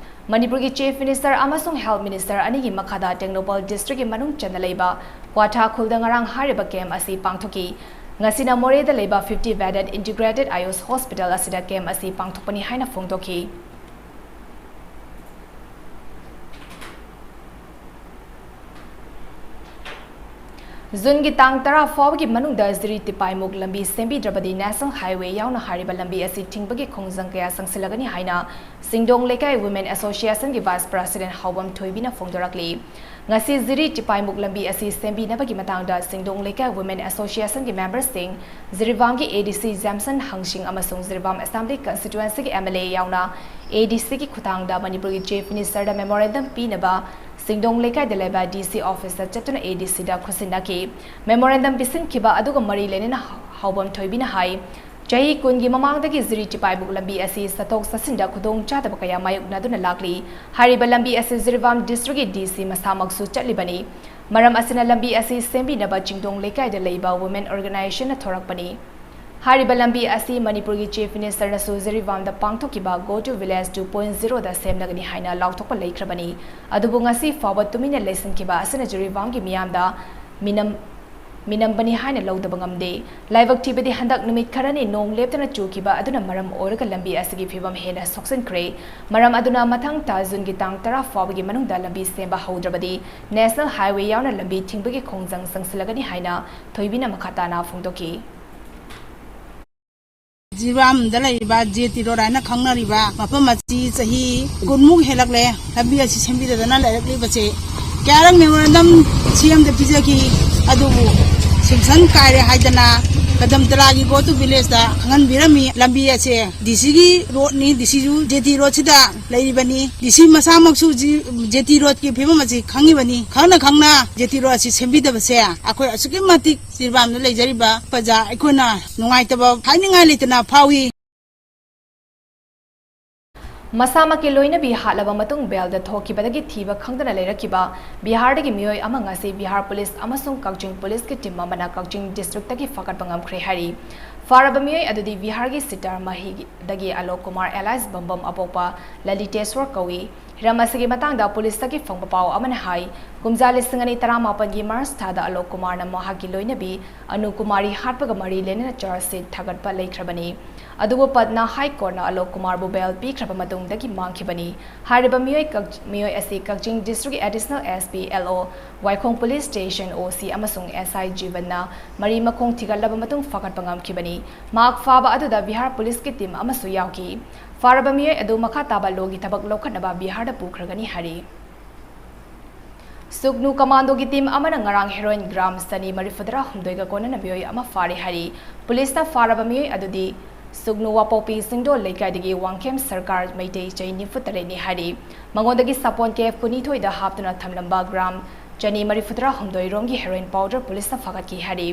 ꯃꯅꯤꯄꯨꯔꯒꯤ Chief Minister ꯑꯃꯁꯨꯡ Health Minister ꯑꯅꯤꯒꯤ ꯃꯈꯥꯗ ꯇꯦꯡꯅꯧꯄꯜ districtꯀꯤ ꯃꯅꯨꯡ ꯆꯟꯅ ꯂꯩꯕ ꯀ꯭ꯋꯥꯊꯥ ꯈꯨꯜꯗ ꯉꯔꯥꯡ ꯍꯥꯏꯔꯤꯕ camp ꯑꯁꯤ ꯄꯥꯡꯊꯣꯛꯈꯤ꯫ ꯉꯁꯤꯅ ꯃꯣꯔꯦꯗ ꯂꯩꯕ fifty bedded Integrated Ayush Hospital ꯑꯁꯤꯗ camp ꯑꯁꯤ ꯄꯥꯡꯊꯣꯛꯄꯅꯤ ꯍꯥꯏꯅ ꯐꯣꯡꯗꯣꯛꯈꯤ꯫ ꯖꯨꯟꯒꯤ ꯇꯥꯡ ꯇꯔꯥ ꯐꯥꯎꯕꯒꯤ ꯃꯅꯨꯡꯗ ꯖꯤꯔꯤ ꯇꯤꯄꯥꯏꯃꯨꯛ ꯂꯝꯕꯤ ꯁꯦꯝꯕꯤꯗ꯭ꯔꯕꯗꯤ National Highway ꯌꯥꯎꯅ ꯍꯥꯏꯔꯤꯕ ꯂꯝꯕꯤ ꯑꯁꯤ ꯊꯤꯡꯕꯒꯤ ꯈꯣꯡꯖꯪ ꯀꯌꯥ ꯆꯪꯁꯤꯜꯂꯒꯅꯤ ꯍꯥꯏꯅ ꯆꯤꯡꯗꯣꯡ ꯂꯩꯀꯥꯏ Women Association ꯒꯤ Vice President ꯍꯥꯎꯕꯝ ꯊꯣꯏꯕꯤꯅ ꯐꯣꯡꯗꯣꯔꯛꯂꯤ꯫ ꯉꯁꯤ ꯖꯤꯔꯤ ꯇꯤꯄꯥꯏꯃꯨꯛ ꯂꯝꯕꯤ ꯑꯁꯤ ꯁꯦꯝꯕꯤꯅꯕꯒꯤ ꯃꯇꯥꯡꯗ ꯆꯤꯡꯗꯣꯡ ꯂꯩꯀꯥꯏ Women Association ꯒꯤ member ꯁꯤꯡ ꯖꯤꯔꯤꯕꯥꯝꯒꯤ ADC ꯖꯦꯝꯁꯟ ꯍꯪꯁꯤꯡ ꯑꯃꯁꯨꯡ ꯖꯤꯔꯤꯕꯥꯝ Assembly Constituency ꯒꯤ MLA ꯌꯥꯎꯅ ADC ꯒꯤ ꯈꯨꯠꯊꯥꯡꯗ ꯃꯅꯤꯄꯨꯔꯒꯤ Chief Minister ꯗ memorandum ꯄꯤꯅꯕ ꯆꯤꯡꯗꯣꯡ ꯂꯩꯀꯥꯏꯗ ꯂꯩꯕ DC office ꯇ ꯆꯠꯇꯨꯅ ADC ꯗ ꯈꯨꯠꯁꯤꯟꯅꯈꯤ꯫ Memorandum ꯄꯤꯁꯤꯟꯈꯤꯕ ꯑꯗꯨꯒ ꯃꯔꯤ ꯂꯩꯅꯅ ꯍꯥꯎꯕꯝ ꯊꯣꯏꯕꯤꯅ ꯍꯥꯏ, ꯆꯍꯤ ꯀꯨꯟꯒꯤ ꯃꯃꯥꯡꯗꯒꯤ ꯖꯤꯔꯤ ꯇꯤꯄꯥꯏꯕꯨꯛ ꯂꯝꯕꯤ ꯑꯁꯤ ꯆꯠꯊꯣꯛ ꯆꯠꯁꯤꯟꯗ ꯈꯨꯗꯣꯡ ꯆꯥꯗꯕ ꯀꯌꯥ ꯃꯥꯌꯣꯛꯅꯗꯨꯅ ꯂꯥꯛꯂꯤ꯫ ꯍꯥꯏꯔꯤꯕ ꯂꯝꯕꯤ ꯑꯁꯤ ꯖꯤꯔꯤꯕꯥꯝ district ꯀꯤ DC ꯃꯁꯥꯃꯛꯁꯨ ꯆꯠꯂꯤꯕꯅꯤ꯫ ꯃꯔꯝ ꯑꯁꯤꯅ ꯂꯝꯕꯤ ꯑꯁꯤ ꯁꯦꯝꯕꯤꯅꯕ ꯆꯤꯡꯗꯣꯡ ꯂꯩꯀꯥꯏꯗ ꯂꯩꯕ Women Organization ꯅ ꯊꯣꯔꯛꯄꯅꯤ꯫ ꯍꯥꯏꯔꯤꯕ ꯂꯝꯕꯤ ꯑꯁꯤ ꯃꯅꯤꯄꯨꯔꯒꯤ Chief Minister ꯅꯁꯨ ꯖꯤꯔꯤꯕꯥꯝꯗ ꯄꯥꯡꯊꯣꯛꯈꯤꯕ Go to Village two point zero ꯗ ꯁꯦꯝꯂꯒꯅꯤ ꯍꯥꯏꯅ ꯂꯥꯎꯊꯣꯛꯄ ꯂꯩꯈ꯭ꯔꯕꯅꯤ꯫ ꯑꯗꯨꯕꯨ ꯉꯁꯤ ꯐꯥꯎꯕ ꯇꯨꯃꯤꯟꯅ ꯂꯩꯁꯤꯟꯈꯤꯕ ꯑꯁꯤꯅ ꯖꯤꯔꯤꯕꯥꯝꯒꯤ ꯃꯤꯌꯥꯝꯗ ꯃꯤꯅꯝ ꯃꯤꯅꯝꯕꯅꯤ ꯍꯥꯏꯅ ꯂꯧꯗꯕ ꯉꯝꯗꯦ꯫ ꯂꯥꯏꯕꯛ ꯊꯤꯕꯗꯤ ꯍꯟꯗꯛ ꯅꯨꯃꯤꯠ ꯈꯔꯅꯤ ꯅꯣꯡ ꯂꯦꯞꯇꯅ ꯆꯨꯈꯤꯕ ꯑꯗꯨꯅ ꯃꯔꯝ ꯑꯣꯏꯔꯒ ꯂꯝꯕꯤ ꯑꯁꯤꯒꯤ ꯐꯤꯕꯝ ꯍꯦꯟꯅ ꯁꯣꯛꯆꯤꯟꯈ꯭ꯔꯦ꯫ ꯃꯔꯝ ꯑꯗꯨꯅ ꯃꯊꯪ ꯊꯥ ꯖꯨꯟꯒꯤ ꯇꯥꯡ ꯇꯔꯥ ꯐꯥꯎꯕꯒꯤ ꯃꯅꯨꯡꯗ ꯂꯝꯕꯤ ꯁꯦꯝꯕ ꯍꯧꯗ꯭ꯔꯕꯗꯤ National Highway ꯌꯥꯎꯅ ꯂꯝꯕꯤ ꯊꯤꯡꯕꯒꯤ ꯈꯣꯡꯖꯪ ꯆꯪꯁꯤꯜꯂꯒꯅꯤ ꯍꯥꯏꯅ ꯊꯣꯏꯕꯤꯅ ꯃꯈꯥ ꯇꯥꯅ ꯐꯣꯡꯗꯣꯛꯈꯤ꯫ ꯖꯤꯔꯤꯕꯥꯝꯗ ꯂꯩꯔꯤꯕ ꯖꯦ ꯇꯤ ꯔꯣꯗ ꯍꯥꯏꯅ ꯈꯪꯅꯔꯤꯕ ꯃꯐꯝ ꯑꯁꯤ ꯆꯍꯤ ꯀꯨꯟꯃꯨꯛ ꯍꯦꯜꯂꯛꯂꯦ꯫ ꯂꯝꯕꯤ ꯑꯁꯤ ꯁꯦꯝꯕꯤꯗꯗꯅ ꯂꯩꯔꯛꯂꯤꯕꯁꯦ꯫ ꯀꯌꯥꯔꯛ memorandum CM ꯗ ꯄꯤꯖꯈꯤ, ꯑꯗꯨꯕꯨ sanction ꯀꯥꯏꯔꯦ ꯍꯥꯏꯗꯅ ꯀꯗꯝꯇꯂꯥꯒꯤ Go to Village ꯇ ꯈꯪꯍꯟꯕꯤꯔꯝꯃꯤ꯫ ꯂꯝꯕꯤ ꯑꯁꯦ DC ꯒꯤ road ꯅꯤ, DC ꯁꯨ ꯖꯦ ꯇꯤ ꯔꯣꯗꯁꯤꯗ ꯂꯩꯔꯤꯕꯅꯤ꯫ DC ꯃꯁꯥꯃꯛꯁꯨ ꯖꯤ-, ꯖꯦ ꯇꯤ ꯔꯣꯗꯀꯤ ꯐꯤꯕꯝ ꯑꯁꯤ ꯈꯪꯉꯤꯕꯅꯤ꯫ ꯈꯪꯅ ꯈꯪꯅ ꯖꯦ ꯇꯤ ꯔꯣꯗ ꯑꯁꯤ ꯁꯦꯝꯕꯤꯗꯕꯁꯦ ꯑꯩꯈꯣꯏ ꯑꯁꯨꯛꯀꯤ ꯃꯇꯤꯛ ꯖꯤꯔꯤꯕꯥꯝꯗ ꯂꯩꯖꯔꯤꯕ ꯄ꯭ꯔꯖꯥ ꯑꯩꯈꯣꯏꯅ ꯅꯨꯡꯉꯥꯏꯇꯕ ꯍꯥꯏꯅꯤꯡꯉꯥꯏ ꯂꯩꯇꯅ ꯐꯥꯎꯏ꯫ ꯃꯁꯥꯃꯛꯀꯤ ꯂꯣꯏꯅꯕꯤ ꯍꯥꯠꯂꯕ ꯃꯇꯨꯡ bail ꯗ ꯊꯣꯛꯈꯤꯕꯗꯒꯤ ꯊꯤꯕ ꯈꯪꯗꯅ ꯂꯩꯔꯛꯈꯤꯕ ꯕꯤꯍꯥꯔꯗꯒꯤ ꯃꯤꯑꯣꯏ ꯑꯃ ꯉꯁꯤ ꯕꯤꯍꯥꯔ police ꯑꯃꯁꯨꯡ ꯀꯛꯆꯤꯡ police ꯀꯤ team ꯑꯃꯅ ꯀꯛꯆꯤꯡ district ꯇꯒꯤ ꯐꯥꯒꯠꯄ ꯉꯝꯈ꯭ꯔꯦ ꯍꯥꯏꯔꯤ꯫ ꯐꯥꯔꯕ ꯃꯤꯑꯣꯏ ꯑꯗꯨꯗꯤ ꯕꯤꯍꯥꯔꯒꯤ ꯁꯤꯇꯥꯔꯃꯥꯍꯤꯗꯒꯤ ꯑꯂꯣꯛ ꯀꯨꯃꯥꯔ alias ꯕꯝꯕꯝ ꯑꯄꯣꯛꯄ ꯂꯂꯤꯇꯦꯁ꯭ꯋꯔ ꯀꯧꯏ꯫ ꯍꯤꯔꯝ ꯑꯁꯤꯒꯤ ꯃꯇꯥꯡꯗ police ꯇꯒꯤ ꯐꯪꯕ ꯄꯥꯎ ꯑꯃꯅ ꯍꯥꯏ, ꯀꯨꯝꯖꯥ ꯂꯤꯁꯤꯡ ꯑꯅꯤ ꯇꯔꯥꯃꯥꯄꯟꯒꯤ March ꯊꯥꯗ ꯑꯂꯣꯛ ꯀꯨꯃꯥꯔꯅ ꯃꯍꯥꯛꯀꯤ ꯂꯣꯏꯅꯕꯤ ꯑꯅꯨ ꯀꯨꯃꯥꯔꯤ ꯍꯥꯠꯄꯒ ꯃꯔꯤ ꯂꯩꯅꯅ charge sheet ꯊꯥꯒꯠꯄ ꯂꯩꯈ꯭ꯔꯕꯅꯤ꯫ ꯑꯗꯨꯕꯨ ꯄꯠꯅꯥ High Court ꯅ ꯑꯂꯣꯛ ꯀꯨꯃꯥꯔꯕꯨ bail ꯄꯤꯈ꯭ꯔꯕ ꯃꯇꯨꯡꯗꯒꯤ ꯃꯥꯡꯈꯤꯕꯅꯤ꯫ ꯍꯥꯏꯔꯤꯕ ꯃꯤꯑꯣꯏ ꯀꯛ-, ꯃꯤꯑꯣꯏ ꯑꯁꯤ ꯀꯛꯆꯤꯡ district ꯀꯤ Additional SP, LO, ꯋꯥꯏꯈꯣꯡ police station, OC ꯑꯃꯁꯨꯡ SI ꯖꯤꯕꯟꯅ ꯃꯔꯤ ꯃꯈꯣꯡ ꯊꯤꯒꯠꯂꯕ ꯃꯇꯨꯡ ꯐꯥꯒꯠꯄ ꯉꯝꯈꯤꯕꯅꯤ꯫ ꯃꯍꯥꯛ ꯐꯥꯕ ꯑꯗꯨꯗ ꯕꯤꯍꯥꯔ police ꯀꯤ team ꯑꯃꯁꯨ ꯌꯥꯎꯈꯤ꯫ ꯐꯥꯔꯕ ꯃꯤꯑꯣꯏ ꯑꯗꯨ ꯃꯈꯥ ꯇꯥꯕ ꯂꯣꯒꯤ ꯊꯕꯛ ꯂꯧꯈꯠꯅꯕ ꯕꯤꯍꯥꯔꯗ ꯄꯨꯈ꯭ꯔꯒꯅꯤ ꯍꯥꯏꯔꯤ꯫ ꯁꯨꯒꯅꯨ ꯀꯃꯥꯟꯗꯣꯒꯤ ꯇꯤꯝ ꯑꯃꯅ ꯉꯔꯥꯡ ꯍꯦꯔꯣꯏꯟ ꯒ꯭ꯔꯥꯝ ꯆꯅꯤ ꯃꯔꯤꯐꯨꯇꯔꯥ ꯍꯨꯝꯗꯣꯏꯒ ꯀꯣꯟꯅꯅ ꯃꯤꯑꯣꯏ ꯑꯃ ꯐꯥꯔꯦ ꯍꯥꯏꯔꯤ꯫ ꯄꯨꯂꯤꯁꯅ ꯐꯥꯔꯕ ꯃꯤꯑꯣꯏ ꯑꯗꯨꯗꯤ ꯁꯨꯒꯅꯨ ꯋꯥꯄꯣꯛꯄꯤ ꯆꯤꯡꯗꯣꯜ ꯂꯩꯀꯥꯏꯗꯒꯤ ꯋꯥꯡꯈꯦꯝ ꯁꯔꯀꯥꯔ ꯃꯩꯇꯩ ꯆꯍꯤ ꯅꯤꯐꯨ ꯇꯔꯦꯠꯅꯤ ꯍꯥꯏꯔꯤ꯫ ꯃꯉꯣꯟꯗꯒꯤ ꯁꯥꯄꯣꯟ ꯀꯦꯐ ꯀꯨꯟꯅꯤꯊꯣꯏꯗ ꯍꯥꯞꯇꯨꯅ ꯊꯝꯂꯝꯕ ꯒ꯭ꯔꯥꯝ ꯆꯅꯤ ꯃꯔꯤꯐꯨꯇꯔꯥ ꯍꯨꯝꯗꯣꯏ ꯔꯣꯝꯒꯤ ꯍꯦꯔꯣꯏꯟ ꯄꯥꯎꯗꯔ ꯄꯨꯂꯤꯁꯅ ꯐꯥꯒꯠꯈꯤ ꯍꯥꯏꯔꯤ꯫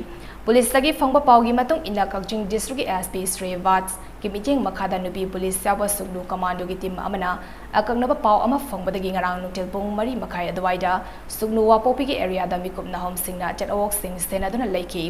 ꯄꯨꯂꯤꯁꯇꯒꯤ ꯐꯪꯕ ꯄꯥꯎꯒꯤ ꯃꯇꯨꯡ ꯏꯟꯅ ꯀꯛꯆꯤꯡ ꯗꯤꯁꯇ꯭ꯔꯤꯛꯀꯤ ꯑꯦꯁ ꯄꯤ ꯁ꯭ꯔꯤꯕꯥꯁꯀꯤ ꯃꯤꯠꯌꯦꯡ ꯃꯈꯥꯗ ꯅꯨꯄꯤ ꯄꯨꯂꯤꯁ ꯌꯥꯎꯕ ꯁꯨꯒꯅꯨ ꯀꯃꯥꯟꯗꯣꯒꯤ ꯇꯤꯝ ꯑꯃꯅ ꯑꯀꯛꯅꯕ ꯄꯥꯎ ꯑꯃ ꯐꯪꯕꯗꯒꯤ ꯉꯔꯥꯡ ꯅꯨꯡꯊꯤꯜ ꯄꯨꯡ ꯃꯔꯤ ꯃꯈꯥꯏ ꯑꯗꯨꯋꯥꯏꯗ ꯁꯨꯒꯅꯨ ꯋꯥꯄꯣꯛꯄꯤꯒꯤ ꯑꯦꯔꯤꯌꯥꯗ ꯃꯤꯀꯨꯞ ꯅꯥꯍꯣꯝꯁꯤꯡꯅ ꯆꯠꯑꯋꯣꯛꯁꯤꯡ ꯁꯦꯟꯅꯗꯨꯅ ꯂꯩꯈꯤ꯫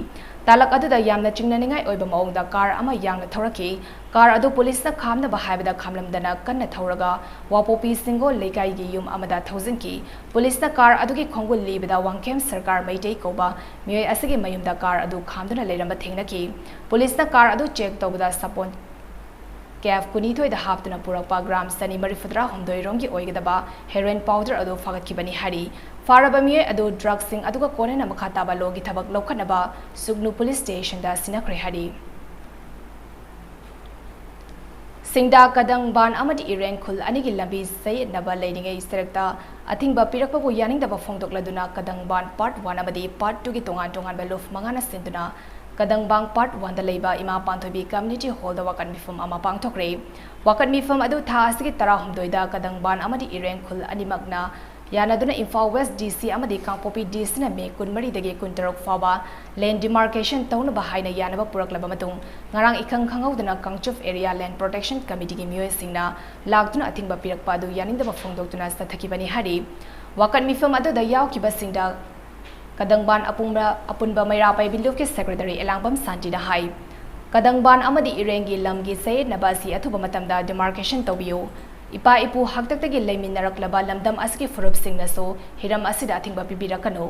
ꯇꯥꯂꯛ ꯑꯗꯨꯗ ꯌꯥꯝꯅ ꯆꯤꯡꯅꯅꯤꯡꯉꯥꯏ ꯑꯣꯏꯕ ꯃꯑꯣꯡꯗ ꯀꯥꯔ ꯑꯃ ꯌꯥꯡꯅ ꯊꯧꯔꯛꯈꯤ꯫ ꯀꯥꯔ ꯑꯗꯨ ꯄꯨꯂꯤꯁꯅ ꯈꯥꯝꯅꯕ ꯍꯥꯏꯕꯗ ꯈꯥꯝꯂꯝꯗꯅ ꯀꯟꯅ ꯊꯧꯔꯒ ꯋꯥꯄꯣꯛꯄꯤ ꯁꯤꯡꯒꯣꯜ ꯂꯩꯀꯥꯏꯒꯤ ꯌꯨꯝ ꯑꯃꯗ ꯊꯧꯖꯤꯟꯈꯤ꯫ ꯄꯨꯂꯤꯁꯅ ꯀꯥꯔ ꯑꯗꯨꯒꯤ ꯈꯣꯡꯒꯨꯜ ꯂꯤꯕꯗ ꯋꯥꯡꯈꯦꯝ ꯁꯔꯀꯥꯔ ꯃꯩꯇꯩ ꯀꯧꯕ ꯃꯤꯑꯣꯏ ꯑꯁꯤꯒꯤ ꯃꯌꯨꯝꯗ ꯀꯥꯔ ꯑꯗꯨ ꯈꯥꯝꯗꯨꯅ ꯂꯩꯔꯝꯕ ꯊꯦꯡꯅꯈꯤ꯫ ꯄꯨꯂꯤꯁꯅ ꯀꯥꯔ ꯑꯗꯨ ꯆꯦꯛ ꯇꯧꯕꯗ ꯁꯥꯄꯣꯟ ꯀꯦꯐ ꯀꯨꯟꯅꯤꯊꯣꯏꯗ ꯍꯥꯞꯇꯨꯅ ꯄꯨꯔꯛꯄ ꯒ꯭ꯔꯥꯝ ꯆꯅꯤ ꯃꯔꯤꯐꯨꯇꯔꯥ ꯍꯨꯝꯗꯣꯏ ꯔꯣꯝꯒꯤ ꯑꯣꯏꯒꯗꯕ ꯍꯦꯔꯣꯏꯟ ꯄꯥꯎꯗꯔ ꯑꯗꯨ ꯐꯥꯒꯠꯈꯤꯕꯅꯤ ꯍꯥꯏꯔꯤ꯫ ꯐꯥꯔꯕ ꯃꯤꯑꯣꯏ ꯑꯗꯨ ꯗ꯭ꯔꯒꯁꯤꯡ ꯑꯗꯨꯒ ꯀꯣꯟꯅꯅ ꯃꯈꯥ ꯇꯥꯕ ꯂꯣꯒꯤ ꯊꯕꯛ ꯂꯧꯈꯠꯅꯕ ꯁꯨꯒꯅꯨ ꯄꯨꯂꯤꯁ ꯁ꯭ꯇꯦꯁꯟꯗ ꯁꯤꯟꯅꯈ꯭ꯔꯦ ꯍꯥꯏꯔꯤ꯫ ꯁꯤꯡꯗꯥ ꯀꯗꯪꯕꯥꯟ ꯑꯃꯗꯤ ꯏꯔꯦꯡ ꯈꯨꯜ ꯑꯅꯤꯒꯤ ꯂꯝꯕꯤ ꯆꯌꯦꯠꯅꯕ ꯂꯩꯔꯤꯉꯩ ꯁꯔꯛꯇ ꯑꯊꯤꯡꯕ ꯄꯤꯔꯛꯄꯕꯨ ꯌꯥꯅꯤꯡꯗꯕ ꯐꯣꯡꯗꯣꯛꯂꯗꯨꯅ ꯀꯗꯪꯕꯥꯟ ꯄꯥꯔꯠ ꯋꯥꯟ ꯑꯃꯗꯤ ꯄꯥꯔꯠ ꯇꯨꯒꯤ ꯇꯣꯉꯥꯟ ꯇꯣꯉꯥꯟꯕ ꯂꯨꯞ ꯃꯉꯥꯅ ꯁꯤꯟꯗꯨꯅ ꯀꯗꯪꯕꯥꯡ ꯄꯥꯔꯠ ꯋꯥꯟꯗ ꯂꯩꯕ ꯏꯃꯥ ꯄꯥꯟꯊꯣꯏꯕꯤ ꯀꯝꯌꯨꯅꯤꯇꯤ ꯍꯣꯜꯗ ꯋꯥꯀꯠ ꯃꯤꯐꯝ ꯑꯃ ꯄꯥꯡꯊꯣꯛꯈ꯭ꯔꯦ꯫ ꯋꯥꯀꯠ ꯃꯤꯐꯝ ꯑꯗꯨ ꯊꯥ ꯑꯁꯤꯒꯤ ꯇꯔꯥꯍꯨꯝꯗꯣꯏꯗ ꯀꯗꯪꯕꯥꯟ ꯑꯃꯗꯤ ꯏꯔꯦꯡ ꯈꯨꯜ ꯑꯅꯤꯃꯛꯅ ꯌꯥꯅꯗꯨꯅ ꯏꯝꯐꯥꯜ ꯋꯦꯁ ꯗꯤ ꯁꯤ ꯑꯃꯗꯤ ꯀꯥꯡꯄꯣꯛꯄꯤ ꯗꯤ ꯁꯤꯅ ꯃꯦ ꯀꯨꯟꯃꯔꯤꯗꯒꯤ ꯀꯨꯟꯇꯔꯨꯛ ꯐꯥꯎꯕ ꯂꯦꯟ ꯗꯤꯃꯥꯔꯀꯦꯁꯟ ꯇꯧꯅꯕ ꯍꯥꯏꯅ ꯌꯥꯅꯕ ꯄꯨꯔꯛꯂꯕ ꯃꯇꯨꯡ, ꯉꯔꯥꯡ ꯏꯈꯪ ꯈꯪꯍꯧꯗꯅ ꯀꯥꯡꯆꯨꯞ ꯑꯦꯔꯤꯌꯥ ꯂꯦꯟ ꯄ꯭ꯔꯣꯇꯦꯛꯁꯟ ꯀꯃꯤꯇꯤꯒꯤ ꯃꯤꯑꯣꯏꯁꯤꯡꯅ ꯂꯥꯛꯇꯨꯅ ꯑꯊꯤꯡꯕ ꯄꯤꯔꯛꯄ ꯑꯗꯨ ꯌꯥꯅꯤꯡꯗꯕ ꯐꯣꯡꯗꯣꯛꯇꯨꯅ ꯆꯠꯊꯈꯤꯕꯅꯤ ꯍꯥꯏꯔꯤ꯫ ꯋꯥꯀꯠ ꯃꯤꯐꯝ ꯑꯗꯨꯗ ꯌꯥꯎꯈꯤꯕꯁꯤꯡꯗ ꯀꯗꯪꯕꯥꯟ ꯑꯄꯨꯟꯕ, ꯑꯄꯨꯟꯕ ꯃꯩꯔꯥ ꯄꯥꯏꯕꯤ ꯂꯨꯞꯀꯤ ꯁꯦꯀ꯭ꯔꯦꯇꯔꯤ ꯑꯦꯂꯥꯡꯕꯝ ꯁꯥꯟꯇꯤꯅ ꯍꯥꯏ, ꯀꯗꯪꯕꯥꯟ ꯑꯃꯗꯤ ꯏꯔꯦꯡꯒꯤ ꯂꯝꯒꯤ ꯆꯌꯦꯠꯅꯕ ꯑꯁꯤ ꯑꯊꯨꯕ ꯃꯇꯝꯗ ꯗꯤꯃꯥꯔꯀꯦꯁꯟ ꯇꯧꯕꯤꯌꯨ꯫ ꯏꯄꯥ ꯏꯄꯨ ꯍꯥꯛꯇꯛꯇꯒꯤ ꯂꯩꯃꯤꯟꯅꯔꯛꯂꯕ ꯂꯝꯗꯝ ꯑꯁꯤꯒꯤ ꯐꯨꯔꯨꯞꯁꯤꯡꯅꯁꯨ ꯍꯤꯔꯝ ꯑꯁꯤꯗ ꯑꯊꯤꯡꯕ ꯄꯤꯕꯤꯔꯛꯀꯅꯨ꯫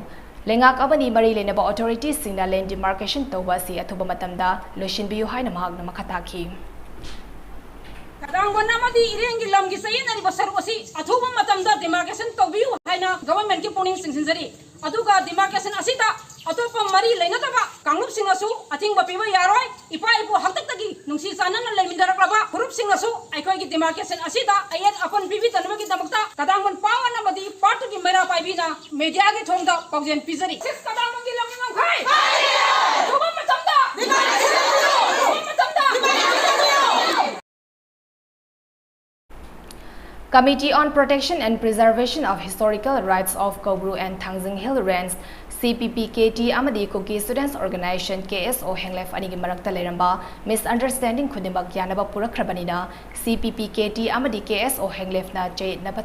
ꯂꯩꯉꯥꯛ ꯑꯃꯗꯤ ꯃꯔꯤ ꯂꯩꯅꯕ ꯑꯣꯊꯣꯔꯤꯇꯤꯁꯤꯡꯅ ꯂꯦꯟ ꯗꯤꯃꯥꯔꯀꯦꯁꯟ ꯇꯧꯕ ꯑꯁꯤ ꯑꯊꯨꯕ ꯃꯇꯝꯗ ꯂꯣꯏꯁꯤꯟꯕꯤꯌꯨ ꯍꯥꯏꯅ ꯃꯍꯥꯛꯅ ꯃꯈꯥ ꯇꯥꯈꯤ꯫ ꯀꯗꯥꯡꯕꯟ ꯑꯃꯗꯤ ꯏꯔꯦꯡꯒꯤ ꯂꯝꯒꯤ ꯆꯌꯦꯠꯅꯔꯤꯕ ꯁꯔꯨꯛ ꯑꯁꯤ ꯑꯊꯨꯕ ꯃꯇꯝꯗ ꯗꯤꯃꯥꯔꯀꯦꯁꯟ ꯇꯧꯕꯤꯌꯨ ꯍꯥꯏꯅ ꯒꯚꯔꯟꯃꯦꯟꯠꯀꯤ ꯄꯨꯛꯅꯤꯡ ꯆꯤꯡꯁꯤꯟꯖꯔꯤ꯫ ꯑꯗꯨꯒ ꯗꯤꯃꯥꯔꯀꯦꯁꯟ ꯑꯁꯤꯗ ꯑꯇꯣꯞꯄ ꯃꯔꯤ ꯂꯩꯅꯗꯕ ꯀꯥꯡꯂꯨꯞꯁꯤꯡꯅꯁꯨ ꯑꯊꯤꯡꯕ ꯄꯤꯕ ꯌꯥꯔꯣꯏ꯫ ꯏꯄꯥ ꯏꯄꯨ ꯍꯥꯛꯇꯛꯇꯒꯤ ꯅꯨꯡꯁꯤ ꯆꯥꯟꯅꯅ ꯂꯩꯃꯤꯟꯅꯔꯛꯂꯕ ꯐꯨꯔꯨꯞꯁꯤꯡꯅꯁꯨ ꯑꯩꯈꯣꯏꯒꯤ ꯗꯤꯃꯥꯔꯀꯦꯁꯟ ꯑꯁꯤꯗ ꯑꯌꯦꯠ ꯑꯄꯟ ꯄꯤꯕꯤꯗꯅꯕꯒꯤꯗꯃꯛꯇ ꯀꯗꯥꯡꯕꯟ ꯄꯥꯎ ꯑꯃꯗꯤ ꯄꯥꯔꯠ ꯇꯨꯒꯤ ꯃꯩꯔꯥ ꯄꯥꯏꯕꯤꯅ ꯃꯦꯗꯤꯌꯥꯒꯤ ꯊꯣꯡꯗ ꯄꯥꯎꯖꯦꯜ ꯄꯤꯖꯔꯤ꯫ ꯁꯤꯛꯁ ꯀꯗꯥꯡꯕꯟꯒꯤ ꯂꯧꯃꯤ ꯉꯝꯈꯩ ꯑꯊꯨꯕ ꯃꯇꯝꯗ, ꯑꯊꯨꯕ ꯃꯇꯝꯗ Committee on Protection and Preservation of Historical Rights of Koubru and Thangjing Hill Range, C P P K T, ꯑꯃꯗꯤ Kuki Students Organization, K S O, ꯍꯦꯡꯂꯦꯐ ꯑꯅꯤꯒꯤ ꯃꯔꯛꯇ ꯂꯩꯔꯝꯕ ꯃꯤꯁꯑꯟꯗꯔꯁ꯭ꯇꯦꯟꯗꯤꯡ ꯈꯨꯗꯤꯡꯃꯛ ꯌꯥꯅꯕ ꯄꯨꯔꯛꯈ꯭ꯔꯕꯅꯤꯅ, C P P K T ꯑꯃꯗꯤ K S O ꯍꯦꯡꯂꯦꯐꯅ ꯆꯌꯦꯠꯅꯕ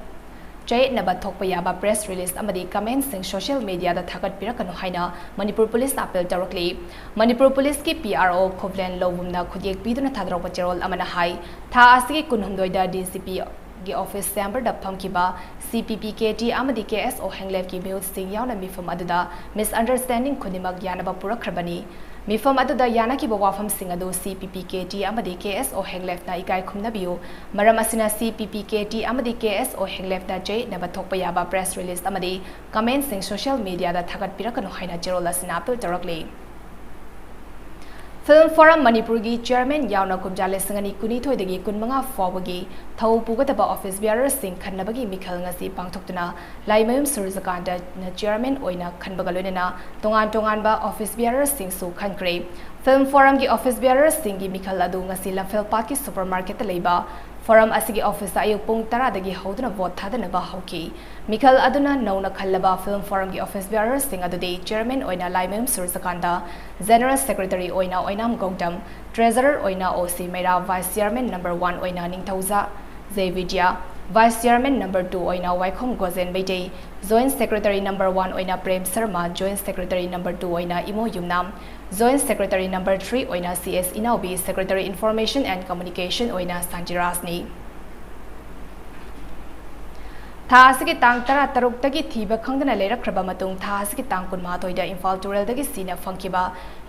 ꯆꯌꯦꯠꯅꯕ ꯊꯣꯛꯄ ꯌꯥꯕ press release ꯑꯃꯗꯤ ꯀꯃꯦꯟꯁꯤꯡ ꯁꯣꯁꯤꯌꯦꯜ ꯃꯤꯗꯤꯌꯥꯗ ꯊꯥꯒꯠꯄꯤꯔꯛꯀꯅꯨ ꯍꯥꯏꯅ ꯃꯅꯤꯄꯨꯔ ꯄꯨꯂꯤꯁꯅ ꯑꯥꯄꯤꯜ ꯇꯧꯔꯛꯂꯤ꯫ ꯃꯅꯤꯄꯨꯔ ꯄꯨꯂꯤꯁꯀꯤ P R O ꯈꯨꯕ꯭ꯂꯦꯟ ꯂꯧꯕꯨꯝꯅ ꯈꯨꯠꯌꯦꯛ ꯄꯤꯗꯨꯅ ꯊꯥꯗꯣꯔꯛꯄ ꯆꯦꯔꯣꯜ ꯑꯃꯅ ꯍꯥꯏ, ꯊꯥ ꯑꯁꯤꯒꯤ ꯀꯨꯟꯍꯨꯝꯗꯣꯏꯗ D C P ꯒꯤ ꯑꯣꯐꯤꯁ ꯆꯦꯝꯕꯔꯗ ꯐꯝꯈꯤꯕ C P P K T ꯑꯃꯗꯤ K S O ꯍꯦꯡꯂꯦꯐꯀꯤ ꯃꯤꯍꯨꯠꯁꯤꯡ ꯌꯥꯎꯅ ꯃꯤꯐꯝ ꯑꯗꯨꯗ ꯃꯤꯁꯑꯟꯗꯔꯁ꯭ꯇꯦꯟꯗꯤꯡ ꯈꯨꯗꯤꯡꯃꯛ ꯌꯥꯅꯕ ꯄꯨꯔꯛꯈ꯭ꯔꯕꯅꯤ꯫ ꯃꯤꯐꯝ ꯑꯗꯨꯗ ꯌꯥꯅꯈꯤꯕ ꯋꯥꯐꯝꯁꯤꯡ ꯑꯗꯨ C P P K T ꯑꯃꯗꯤ K S O ꯍꯦꯡꯂꯦꯐꯅ ꯏꯀꯥꯏ ꯈꯨꯝꯅꯕꯤꯌꯨ꯫ ꯃꯔꯝ ꯑꯁꯤꯅ C P P K T ꯑꯃꯗꯤ K S O ꯍꯦꯡꯂꯦꯐꯅ ꯆꯌꯦꯠꯅꯕ ꯊꯣꯛꯄ ꯌꯥꯕ ꯄ꯭ꯔꯦꯁ ꯔꯤꯂꯤꯖ ꯑꯃꯗꯤ ꯀꯃꯦꯟꯁꯤꯡ ꯁꯣꯁꯤꯌꯦꯜ ꯃꯤꯗꯤꯌꯥꯗ ꯊꯥꯒꯠꯄꯤꯔꯛꯀꯅꯨ ꯍꯥꯏꯅ ꯆꯦꯔꯣꯜ ꯑꯁꯤꯅ ꯑꯥꯄꯤꯜ ꯇꯧꯔꯛꯂꯤ꯫ ꯐꯤꯜꯝ ꯐꯣꯔꯝ ꯃꯅꯤꯄꯨꯔꯒꯤ ꯆꯤꯌꯔꯃꯦꯟ ꯌꯥꯎꯅ ꯀꯨꯝꯖꯥ ꯂꯤꯁꯤꯡ ꯑꯅꯤ ꯀꯨꯟꯅꯤꯊꯣꯏꯗꯒꯤ ꯀꯨꯟꯃꯉꯥ ꯐꯥꯎꯕꯒꯤ ꯊꯧ ꯄꯨꯒꯗꯕ ꯑꯣꯐꯤꯁ ꯕꯤꯌꯥꯔꯔꯁꯤꯡ ꯈꯟꯅꯕꯒꯤ ꯃꯤꯈꯜ ꯉꯁꯤ ꯄꯥꯡꯊꯣꯛꯇꯨꯅ ꯂꯥꯏꯃꯌꯨꯝ ꯁꯨꯔꯖꯀꯥꯟꯇꯅ ꯆꯤꯌꯔꯃꯦꯟ ꯑꯣꯏꯅ ꯈꯟꯕꯒ ꯂꯣꯏꯅꯅ ꯇꯣꯉꯥꯟ ꯇꯣꯉꯥꯟꯕ ꯑꯣꯐꯤꯁ ꯕꯤꯌꯥꯔꯔꯁꯤꯡꯁꯨ ꯈꯟꯈ꯭ꯔꯦ꯫ ꯐꯤꯜꯝ ꯐꯣꯔꯝꯒꯤ ꯑꯣꯐꯤꯁ ꯕꯤꯌꯥꯔꯔꯁꯤꯡꯒꯤ ꯃꯤꯈꯜ ꯑꯗꯨ ꯉꯁꯤ ꯂꯝꯐꯦꯜ ꯄꯥꯠꯀꯤ ꯁꯨꯄꯔ ꯃꯥꯔꯀꯦꯠꯇ ꯂꯩꯕ ꯐꯣꯔꯝ ꯑꯁꯤꯒꯤ ꯑꯣꯐꯤꯁꯇ ꯑꯌꯨꯛ ꯄꯨꯡ ꯇꯔꯥꯗꯒꯤ ꯍꯧꯗꯨꯅ ꯚꯣꯠ ꯊꯥꯗꯅꯕ ꯍꯧꯈꯤ꯫ ꯃꯤꯈꯜ ꯑꯗꯨꯅ ꯅꯧꯅ ꯈꯜꯂꯕ ꯐꯤꯜꯝ ꯐꯣꯔꯝꯒꯤ ꯑꯣꯐꯤꯁ ꯕꯤꯌꯥꯔꯔꯁꯤꯡ ꯑꯗꯨꯗꯤ ꯆꯤꯌꯔꯃꯦꯟ ꯑꯣꯏꯅ ꯂꯥꯏꯃꯌꯨꯝ ꯁꯨꯔꯖꯀꯥꯟꯇ, ꯖꯦꯅꯔꯦꯜ ꯁꯦꯀ꯭ꯔꯦꯇꯔꯤ ꯑꯣꯏꯅ ꯑꯣꯏꯅꯥꯝ ꯒꯧꯇꯝ, ꯇ꯭ꯔꯦꯖꯔꯔ ꯑꯣꯏꯅ O C Meira, vice chairman number one ꯑꯣꯏꯅ Ningthouja J Bidya, vice chairman number two ꯑꯣꯏꯅ Waikhom Gojen Meitei, joint secretary number one ꯑꯣꯏꯅ Prem Sharma, joint secretary number two ꯑꯣꯏꯅ Imo Yumnam, joint secretary number three ꯑꯣꯏꯅ C S Inaobi, secretary information and communication ꯑꯣꯏꯅ ꯁꯥꯟꯇꯤꯔꯥꯖꯅꯤ꯫ ꯊꯥ ꯑꯁꯤꯒꯤ ꯇꯥꯡ ꯇꯔꯥ ꯇꯔꯨꯛꯇꯒꯤ ꯊꯤꯕ ꯈꯪꯗꯅ ꯂꯩꯔꯛꯈ꯭ꯔꯕ ꯃꯇꯨꯡ, ꯊꯥ ꯑꯁꯤꯒꯤ ꯇꯥꯡ ꯀꯨꯟꯃꯥꯊꯣꯏꯗ ꯏꯝꯐꯥꯜ ꯇꯨꯔꯦꯜꯗꯒꯤ ꯁꯤꯅ ꯐꯪꯈꯤꯕ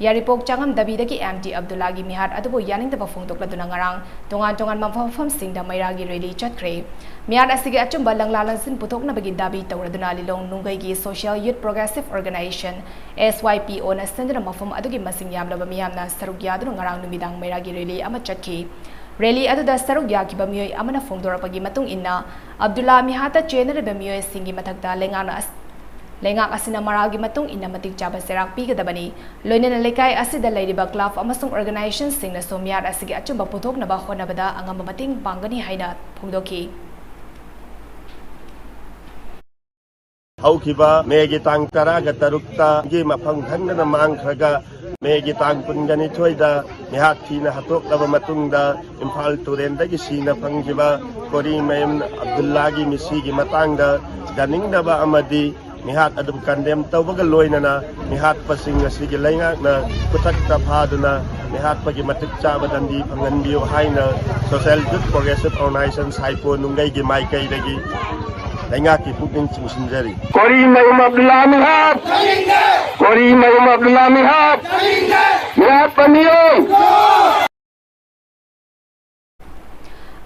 ꯌꯥꯏꯔꯤꯄꯣꯛ ꯆꯥꯉꯝ ꯗꯕꯤꯗꯒꯤ ꯑꯦꯝ ꯇꯤ ꯑꯕꯗꯨꯜꯂꯥꯒꯤ ꯃꯤꯍꯥꯠ ꯑꯗꯨꯕꯨ ꯌꯥꯅꯤꯡꯗꯕ ꯐꯣꯡꯗꯣꯛꯂꯗꯨꯅ ꯉꯔꯥꯡ ꯇꯣꯉꯥꯟ ꯇꯣꯉꯥꯟꯕ ꯃꯐꯝꯁꯤꯡꯗ ꯃꯩꯔꯥꯒꯤ ꯔꯦꯂꯤ ꯆꯠꯈ꯭ꯔꯦ꯫ ꯃꯤꯍꯥꯠ ꯑꯁꯤꯒꯤ ꯑꯆꯨꯝꯕ ꯂꯪꯂꯥ ꯂꯪꯁꯤꯟ ꯄꯨꯊꯣꯛꯅꯕꯒꯤ ꯗꯥꯕꯤ ꯇꯧꯔꯗꯨꯅ ꯂꯤꯂꯣꯡ ꯅꯨꯡꯒꯩꯒꯤ social youth progressive organisation, S Y P O, ꯅ ꯁꯤꯟꯗꯨꯅ ꯃꯐꯝ ꯑꯗꯨꯒꯤ ꯃꯁꯤꯡ ꯌꯥꯝꯂꯕ ꯃꯤꯌꯥꯝꯅ ꯁꯔꯨꯛ ꯌꯥꯗꯨꯅ ꯉꯔꯥꯡ ꯅꯨꯃꯤꯗꯥꯡ ꯃꯩꯔꯥꯒꯤ ꯔꯦꯂꯤ ꯑꯃ ꯆꯠꯈꯤ꯫ ꯔꯦꯂꯤ ꯑꯗꯨꯗ ꯁꯔꯨꯛ ꯌꯥꯈꯤꯕ ꯃꯤꯑꯣꯏ ꯑꯃꯅ ꯐꯣꯡꯗꯣꯔꯛꯄꯒꯤ ꯃꯇꯨꯡ ꯏꯟꯅ, ꯑꯕꯗꯨꯜꯂꯥ ꯃꯤꯍꯥꯠꯇ ꯆꯦꯟꯅꯔꯤꯕ ꯃꯤꯑꯣꯏꯁꯤꯡꯒꯤ ꯃꯊꯛꯇ ꯂꯩꯉꯥꯛꯅ ꯑꯁ-, ꯂꯩꯉꯥꯛ ꯑꯁꯤꯅ ꯃꯔꯥꯜꯒꯤ ꯃꯇꯨꯡ ꯏꯟꯅ ꯃꯇꯤꯛ ꯆꯥꯕ ꯆꯩꯔꯥꯛ ꯄꯤꯒꯗꯕꯅꯤ, ꯂꯣꯏꯅꯅ ꯂꯩꯀꯥꯏ ꯑꯁꯤꯗ ꯂꯩꯔꯤꯕ ꯀ꯭ꯂꯕ ꯑꯃꯁꯨꯡ ꯑꯣꯔꯒꯅꯥꯏꯖꯦꯁꯟꯁꯤꯡꯅꯁꯨ ꯃꯤꯍꯥꯠ ꯑꯁꯤꯒꯤ ꯑꯆꯨꯝꯕ ꯄꯨꯊꯣꯛꯅꯕ ꯍꯣꯠꯅꯕꯗ ꯑꯉꯝꯕ ꯃꯇꯦꯡ ꯄꯥꯡꯒꯅꯤ ꯍꯥꯏꯅ ꯐꯣꯡꯗꯣꯛꯈꯤ꯫ ꯍꯧꯈꯤꯕ ꯃꯦꯒꯤ ꯇꯥꯡ ꯇꯔꯥꯒ ꯇꯔꯨꯛꯇꯒꯤ ꯃꯐꯝ ꯈꯪꯗꯅ ꯃꯥꯡꯈ꯭ꯔꯒ, ꯃꯦꯒꯤ ꯇꯥꯡ ꯀꯨꯟꯒ ꯅꯤꯊꯣꯏꯗ ꯃꯤꯍꯥꯠ ꯊꯤꯅ ꯍꯥꯠꯇꯣꯛꯂꯕ ꯃꯇꯨꯡꯗ, ꯏꯝꯐꯥꯜ ꯇꯨꯔꯦꯜꯗꯒꯤ ꯁꯤꯅ ꯐꯪꯈꯤꯕ ꯀꯣꯔꯤꯃꯌꯨꯝ ꯑꯕꯗꯨꯜꯂꯥꯒꯤ ꯃꯤꯁꯤꯒꯤ ꯃꯇꯥꯡꯗ ꯌꯥꯅꯤꯡꯗꯕ ꯑꯃꯗꯤ ꯃꯤꯍꯥꯠ ꯑꯗꯨꯕꯨ ꯀꯟꯗꯦꯝ ꯇꯧꯕꯒ ꯂꯣꯏꯅꯅ, ꯃꯤꯍꯥꯠꯄꯁꯤꯡ ꯑꯁꯤꯒꯤ ꯂꯩꯉꯥꯛꯅ ꯈꯨꯗꯛꯇ ꯐꯥꯗꯨꯅ ꯃꯤꯍꯥꯠꯄꯒꯤ ꯃꯇꯤꯛ ꯆꯥꯕ ꯗꯟꯗꯤ ꯐꯪꯍꯟꯕꯤꯌꯨ ꯍꯥꯏꯅ Social Youth Progressive Organization ꯁꯥꯏꯄꯣ ꯅꯨꯡꯒꯩꯒꯤ ꯃꯥꯏꯀꯩꯗꯒꯤ ꯂꯩꯉꯥꯛꯀꯤ ꯄꯨꯛꯅꯤꯡ ꯆꯤꯡꯁꯤꯟꯖꯔꯤ꯫ ꯀꯣꯔꯤꯃꯌꯨꯝ ꯑꯕꯗꯨꯜꯂꯥ ꯃꯤꯍꯥꯠ! ꯀꯣꯔꯤꯃꯌꯨꯝ ꯑꯕꯗꯨꯜꯂꯥ ꯃꯤꯍꯥꯠ! ꯃꯤꯍꯥꯠꯄ ꯃꯤꯑꯣꯏ!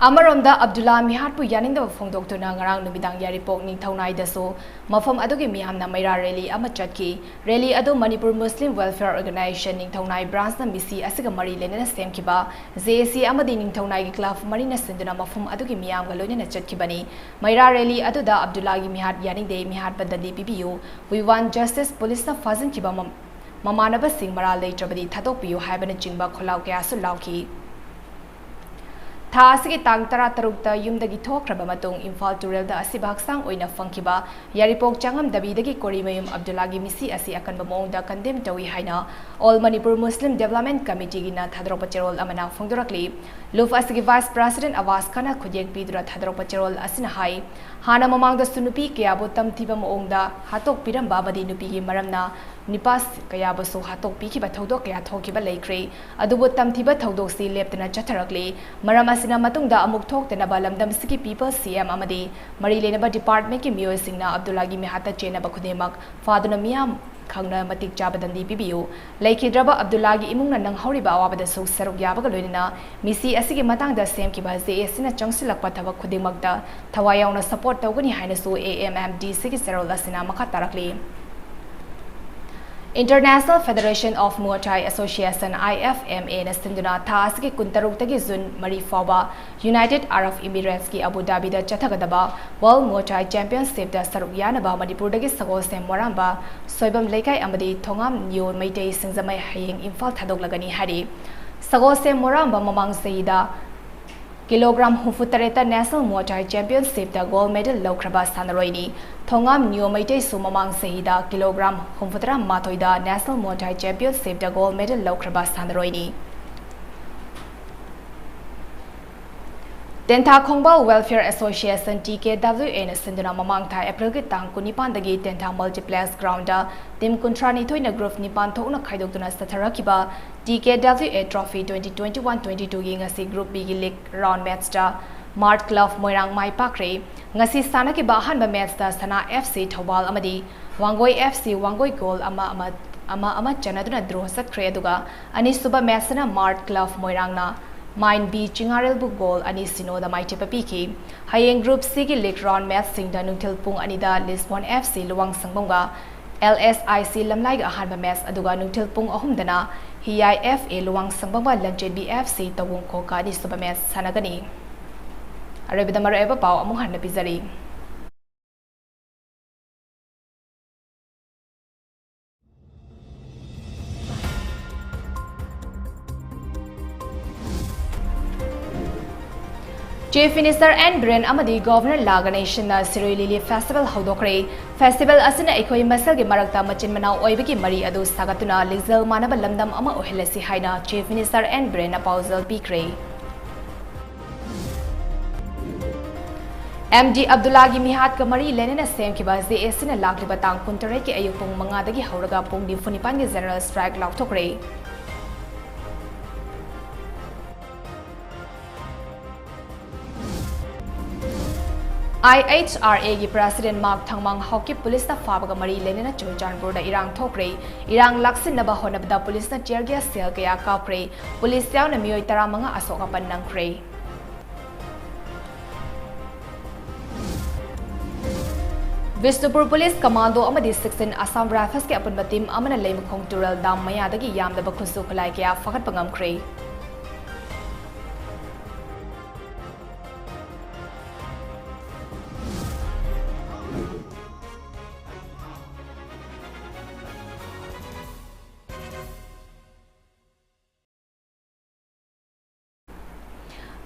ꯑꯃꯔꯣꯝꯗ, ꯑꯕꯗꯨꯜꯂꯥ ꯃꯤꯍꯥꯠꯄꯨ ꯌꯥꯅꯤꯡꯗꯕ ꯐꯣꯡꯗꯣꯛꯇꯨꯅ ꯉꯔꯥꯡ ꯅꯨꯃꯤꯗꯥꯡ ꯌꯥꯏꯔꯤꯄꯣꯛ ꯅꯤꯡꯊꯧꯅꯥꯏꯗꯁꯨ ꯃꯐꯝ ꯑꯗꯨꯒꯤ ꯃꯤꯌꯥꯝꯅ ꯃꯩꯔꯥ ꯔꯦꯂꯤ ꯑꯃ ꯆꯠꯈꯤ꯫ ꯔꯦꯂꯤ ꯑꯗꯨ ꯃꯅꯤꯄꯨꯔ ꯃꯨꯁꯂꯤꯝ ꯋꯦꯜꯐꯤꯌꯔ ꯑꯣꯔꯒꯅꯥꯏꯖꯦꯁꯟ ꯅꯤꯡꯊꯧꯅꯥꯏ ꯕ꯭ꯔꯥꯟꯁꯅ ꯃꯤꯁꯤ ꯑꯁꯤꯒ ꯃꯔꯤ ꯂꯩꯅꯅ ꯁꯦꯝꯈꯤꯕ ꯖꯦ ꯑꯦ ꯁꯤ ꯑꯃꯗꯤ ꯅꯤꯡꯊꯧꯅꯥꯏꯒꯤ ꯀ꯭ꯂꯕ ꯃꯔꯤꯅ ꯁꯤꯟꯗꯨꯅ ꯃꯐꯝ ꯑꯗꯨꯒꯤ ꯃꯤꯌꯥꯝꯒ ꯂꯣꯏꯅꯅ ꯆꯠꯈꯤꯕꯅꯤ꯫ ꯃꯩꯔꯥ ꯔꯦꯂꯤ ꯑꯗꯨꯗ "ꯑꯕꯗꯨꯜꯂꯥꯒꯤ ꯃꯤꯍꯥꯠ ꯌꯥꯅꯤꯡꯗꯦ, ꯃꯤꯍꯥꯠꯄ ꯗꯟꯗꯤ ꯄꯤꯕꯤꯌꯨ", "We want justice", "ꯄꯨꯂꯤꯁꯅ ꯐꯥꯖꯤꯟꯈꯤꯕ ꯃ-, ꯃꯃꯥꯟꯅꯕꯁꯤꯡ ꯃꯔꯥꯜ ꯂꯩꯇ꯭ꯔꯕꯗꯤ ꯊꯥꯗꯣꯛꯄꯤꯌꯨ" ꯍꯥꯏꯕꯅꯆꯤꯡꯕ ꯈꯣꯜꯂꯥꯎ ꯀꯌꯥꯁꯨ ꯂꯥꯎꯈꯤ꯫ ꯊꯥ ꯑꯁꯤꯒꯤ ꯇꯥꯡ ꯇꯔꯥꯇꯔꯨꯛꯇ ꯌꯨꯝꯗꯒꯤ ꯊꯣꯛꯈ꯭ꯔꯕ ꯃꯇꯨꯡ ꯏꯝꯐꯥꯜ ꯇꯨꯔꯦꯜꯗ ꯑꯁꯤꯕ ꯍꯛꯆꯥꯡ ꯑꯣꯏꯅ ꯐꯪꯈꯤꯕ ꯌꯥꯏꯔꯤꯄꯣꯛ ꯆꯥꯉꯝꯗꯕꯤꯗꯒꯤ ꯀꯣꯔꯤꯃꯌꯨꯝ ꯑꯕꯗꯨꯜꯂꯥꯒꯤ ꯃꯤꯁꯤ ꯑꯁꯤ ꯑꯀꯟꯕ ꯃꯑꯣꯡꯗ ꯀꯟꯗꯦꯝ ꯇꯧꯏ ꯍꯥꯏꯅ All Manipur Muslim Development Committeeꯒꯤꯅ ꯊꯥꯗꯣꯔꯛꯄ ꯆꯦꯔꯣꯜ ꯑꯃꯅ ꯐꯣꯡꯗꯣꯔꯛꯂꯤ꯫ ꯂꯨꯞ ꯑꯁꯤꯒꯤ ꯚꯥꯏꯁ ꯄ꯭ꯔꯦꯁꯤꯗꯦꯟꯠ ꯑꯋꯥꯁ ꯈꯥꯟꯅ ꯈꯨꯠꯌꯦꯛ ꯄꯤꯗꯨꯅ ꯊꯥꯗꯣꯔꯛꯄ ꯆꯦꯔꯣꯜ ꯑꯁꯤꯅ ꯍꯥꯏ, ꯍꯥꯟꯅ ꯃꯃꯥꯡꯗꯁꯨ ꯅꯨꯄꯤ ꯀꯌꯥꯕꯨ ꯇꯝꯊꯤꯕ ꯃꯑꯣꯡꯗ ꯍꯥꯠꯇꯣꯛꯄꯤꯔꯝꯕ ꯑꯃꯗꯤ ꯅꯨꯄꯤꯒꯤ ꯃꯔꯝꯅ ꯅꯨꯄꯥ ꯀꯌꯥꯕꯨꯁꯨ ꯍꯥꯠꯇꯣꯛꯄꯤꯈꯤꯕ ꯊꯧꯗꯣꯛ ꯀꯌꯥ ꯊꯣꯛꯈꯤꯕ ꯂꯩꯈ꯭ꯔꯦ꯫ ꯑꯗꯨꯕꯨ ꯇꯝꯊꯤꯕ ꯊꯧꯗꯣꯛꯁꯤ ꯂꯦꯞꯇꯅ ꯆꯠꯊꯔꯛꯂꯤ꯫ ꯃꯔꯝ ꯑꯁꯤꯅ ꯃꯇꯨꯡꯗ ꯑꯃꯨꯛ ꯊꯣꯛꯇꯅꯕ ꯂꯝꯗꯝꯁꯤꯒꯤ ꯄꯤꯄꯜꯁ ꯁꯤ ꯑꯦꯝ ꯑꯃꯗꯤ ꯃꯔꯤ ꯂꯩꯅꯕ ꯗꯤꯄꯥꯔꯠꯃꯦꯟꯠꯀꯤ ꯃꯤꯑꯣꯏꯁꯤꯡꯅ ꯑꯕꯗꯨꯜꯂꯥꯒꯤ ꯃꯤꯍꯥꯠꯇ ꯆꯦꯟꯅꯕ ꯈꯨꯗꯤꯡꯃꯛ ꯐꯥꯗꯨꯅ ꯃꯤꯌꯥꯝ ꯈꯪꯅ ꯃꯇꯤꯛ ꯆꯥꯕ ꯗꯟꯗꯤ ꯄꯤꯕꯤꯌꯨ꯫ ꯂꯩꯈꯤꯗ꯭ꯔꯕ ꯑꯕꯗꯨꯜꯂꯥꯒꯤ ꯏꯃꯨꯡꯅ ꯅꯪꯍꯧꯔꯤꯕ ꯑꯋꯥꯕꯗꯁꯨ ꯁꯔꯨꯛ ꯌꯥꯕꯒ ꯂꯣꯏꯅꯅ ꯃꯤꯁꯤ ꯑꯁꯤꯒꯤ ꯃꯇꯥꯡꯗ ꯁꯦꯝꯈꯤꯕ ꯖꯦ ꯑꯦ ꯁꯤꯅ ꯆꯪꯁꯤꯜꯂꯛꯄ ꯊꯕꯛ ꯈꯨꯗꯤꯡꯃꯛꯇ ꯊꯋꯥꯏ ꯌꯥꯎꯅ ꯁꯄꯣꯔꯠ ꯇꯧꯒꯅꯤ ꯍꯥꯏꯅꯁꯨ ꯑꯦ ꯑꯦꯝ ꯑꯦꯝ ꯗꯤ ꯁꯤꯒꯤ ꯆꯦꯔꯣꯜ ꯑꯁꯤꯅ ꯃꯈꯥ ꯇꯥꯔꯛꯂꯤ꯫ International Federation of Muay Thai Association, I F M A ꯅ ꯁꯤꯟꯗꯨꯅ ꯊꯥ ꯑꯁꯤꯒꯤ ꯀꯨꯟꯇꯔꯨꯛꯇꯒꯤ ꯖꯨꯟ ꯃꯔꯤ ꯐꯥꯎꯕ United Arab Emirates ꯀꯤ ꯑꯕꯨ ꯙꯥꯕꯤꯗ ꯆꯠꯊꯒꯗꯕ World Muay Thai Championship ꯇ ꯁꯔꯨꯛ ꯌꯥꯅꯕ ꯃꯅꯤꯄꯨꯔꯗꯒꯤ ꯁꯒꯣꯜꯁꯦꯝ ꯃꯣꯔꯥꯝꯕ, ꯁꯣꯏꯕꯝ ꯂꯩꯀꯥꯏ ꯑꯃꯗꯤ ꯊꯣꯉꯥꯝ ꯅꯤꯌꯣ ꯃꯩꯇꯩ ꯁꯤꯡꯖꯃꯩ ꯍꯌꯦꯡ ꯏꯝꯐꯥꯜ ꯊꯥꯗꯣꯛꯂꯒꯅꯤ ꯍꯥꯏꯔꯤ꯫ ꯁꯒꯣꯜꯁꯦꯝ ꯃꯣꯔꯥꯝꯕ ꯃꯃꯥꯡ ꯆꯍꯤꯗ ꯀꯤꯂꯣꯒ꯭ꯔꯥꯝ ꯍꯨꯝꯐꯨ ꯇꯔꯦꯠꯇ National Muay Thai Championship ꯇ gold medal ꯂꯧꯈ꯭ꯔꯕ ꯁꯥꯟꯅꯔꯣꯏꯅꯤ꯫ ꯊꯣꯉꯥꯝ ꯅꯤꯌꯣ ꯃꯩꯇꯩꯁꯨ ꯃꯃꯥꯡ ꯆꯍꯤꯗ ꯀꯤꯂꯣꯒ꯭ꯔꯥꯝ ꯍꯨꯝꯐꯨꯇꯔꯥ ꯃꯥꯊꯣꯏꯗ National Muay Thai Championship ꯇ gold medal ꯂꯧꯈ꯭ꯔꯕ ꯁꯥꯟꯅꯔꯣꯏꯅꯤ꯫ Tentha ꯈꯣꯡꯕꯥꯜ Welfare Association, T K W A ꯅ ꯁꯤꯟꯗꯨꯅ ꯃꯃꯥꯡ ꯊꯥ ꯑꯦꯄ꯭ꯔꯤꯜꯒꯤ ꯇꯥꯡ ꯀꯨꯟꯅꯤꯄꯥꯟꯗꯒꯤ ꯇꯦꯟꯊꯥ Multiplex Ground ꯇ team ꯀꯨꯟꯊ꯭ꯔꯥ ꯅꯤꯊꯣꯏꯅ group ꯅꯤꯄꯥꯟ ꯊꯣꯛꯅ ꯈꯥꯏꯗꯣꯛꯇꯨꯅ ꯆꯠꯊꯔꯛꯈꯤꯕ T K W A Trophy twenty twenty-one twenty-two ꯒꯤ ꯉꯁꯤ Group B ꯒꯤ league round match ꯇ Mart Club ꯃꯣꯏꯔꯥꯡ ꯃꯥꯏ ꯄꯥꯛꯈ꯭ꯔꯦ꯫ ꯉꯁꯤ ꯁꯥꯟꯅꯈꯤꯕ ꯑꯍꯥꯟꯕ match ꯇ ꯁꯅꯥ F C ꯊꯧꯕꯥꯜ ꯑꯃꯗꯤ Wangoi F C Wangoi goal ꯑꯃ ꯑꯃ, ꯑꯃ ꯑꯃ ꯆꯟꯅꯗꯨꯅ draw ꯆꯠꯈ꯭ꯔꯦ, ꯑꯗꯨꯒ ꯑꯅꯤꯁꯨꯕ match ꯇꯅ Mart Club ꯃꯣꯏꯔꯥꯡꯅ Mine B ꯆꯤꯉꯥꯔꯦꯜꯕꯨ goal ꯑꯅꯤ ꯁꯤꯅꯣꯗ ꯃꯥꯏꯊꯤꯕ ꯄꯤꯈꯤ꯫ ꯍꯌꯦꯡ Group C ꯒꯤ league round match ꯁꯤꯡꯗ ꯅꯨꯡꯊꯤꯜ ꯄꯨꯡ ꯑꯅꯤꯗ Lisbon F C ꯂꯨꯋꯥꯡꯁꯪꯕꯝꯒ L S I C ꯂꯝꯂꯥꯏꯒ ꯑꯍꯥꯟꯕ match, ꯑꯗꯨꯒ ꯅꯨꯡꯊꯤꯜ ꯄꯨꯡ ꯑꯍꯨꯝꯗꯅ ꯍꯤꯌꯥꯏ F A ꯂꯨꯋꯥꯡꯁꯪꯕꯝꯒ Lanchenbi F C ꯇꯧꯕꯨꯡꯈꯣꯛꯀ ꯑꯅꯤꯁꯨꯕ match ꯁꯥꯟꯅꯒꯅꯤ꯫ ꯑꯔꯣꯏꯕꯗ ꯃꯔꯨꯑꯣꯏꯕ ꯄꯥꯎ ꯑꯃꯨꯛ ꯍꯟꯅ ꯄꯤꯖꯔꯤ꯫ Chief Minister N Biren ꯑꯃꯗꯤ Governor ꯂꯥ ꯒꯅꯦꯁꯟꯅ ꯁꯤꯔꯣꯏ ꯂꯤꯂꯤ festival ꯍꯧꯗꯣꯛꯈ꯭ꯔꯦ꯫ Festival ꯑꯁꯤꯅ ꯑꯩꯈꯣꯏ ꯃꯁꯦꯜꯒꯤ ꯃꯔꯛꯇ ꯃꯆꯤꯟ ꯃꯅꯥꯎ ꯑꯣꯏꯕꯒꯤ ꯃꯔꯤ ꯑꯗꯨ ꯁꯥꯒꯠꯇꯨꯅ ꯂꯤꯡꯖꯦꯜ ꯃꯥꯟꯅꯕ ꯂꯝꯗꯝ ꯑꯃ ꯑꯣꯏꯍꯜꯂꯁꯤ ꯍꯥꯏꯅ Chief Minister N ꯕꯤꯔꯦꯟꯅ ꯄꯥꯎꯖꯦꯜ ꯄꯤꯈ꯭ꯔꯦ꯫ ꯑꯦꯝ ꯗꯤ ꯑꯕꯗꯨꯜꯂꯥꯒꯤ ꯃꯤꯍꯥꯠꯀ ꯃꯔꯤ ꯂꯩꯅꯅ ꯁꯦꯝꯈꯤꯕ ꯖꯦ ꯑꯦ ꯁꯤꯅ ꯂꯥꯛꯂꯤꯕ ꯇꯥꯡ ꯀꯨꯟꯇꯔꯦꯠꯀꯤ ꯑꯌꯨꯛ ꯄꯨꯡ ꯃꯉꯥꯗꯒꯤ ꯍꯧꯔꯒ ꯄꯨꯡ ꯅꯤꯐꯨ ꯅꯤꯄꯥꯟꯒꯤ general strike ꯂꯥꯎꯊꯣꯛꯈ꯭ꯔꯦ꯫ ꯑꯥꯏ ꯑꯩꯆ ꯑꯥꯔ ꯑꯦꯒꯤ president ꯃꯥꯛ ꯊꯪꯃꯥꯡ ꯍꯥꯎꯀꯤꯞ ꯄꯨꯂꯤꯁꯅ ꯐꯥꯕꯒ ꯃꯔꯤ ꯂꯩꯅꯅ ꯆꯨꯔꯆꯥꯟꯄꯨꯔꯗ ꯏꯔꯥꯡ ꯊꯣꯛꯈ꯭ꯔꯦ꯫ ꯏꯔꯥꯡ ꯂꯥꯛꯁꯤꯟꯅꯕ ꯍꯣꯠꯅꯕꯗ ꯄꯨꯂꯤꯁꯅ tear gas shell ꯀꯌꯥ ꯀꯥꯞꯈ꯭ꯔꯦ꯫ ꯄꯨꯂꯤꯁ ꯌꯥꯎꯅ ꯃꯤꯑꯣꯏ ꯇꯔꯥꯃꯉꯥ ꯑꯁꯣꯛ ꯑꯄꯟ ꯅꯪꯈ꯭ꯔꯦ꯫ ꯕꯤꯁꯅꯨꯄꯨꯔ ꯄꯨꯂꯤꯁ ꯀꯃꯥꯟꯗꯣ ꯑꯃꯗꯤ ꯁꯤꯛꯁꯇꯤꯟ ꯑꯁꯥꯝ ꯔꯥꯏꯐꯜꯁꯀꯤ ꯑꯄꯨꯟꯕ ꯇꯤꯝ ꯑꯃꯅ ꯂꯩꯃꯈꯣꯡ ꯇꯨꯔꯦꯜ ꯗꯥꯝ ꯃꯌꯥꯗꯒꯤ ꯌꯥꯝꯂꯕ ꯈꯨꯠꯁꯨ ꯈꯨꯠꯂꯥꯏ ꯀꯌꯥ ꯐꯥꯒꯠꯄ ꯉꯝꯈ꯭ꯔꯦ꯫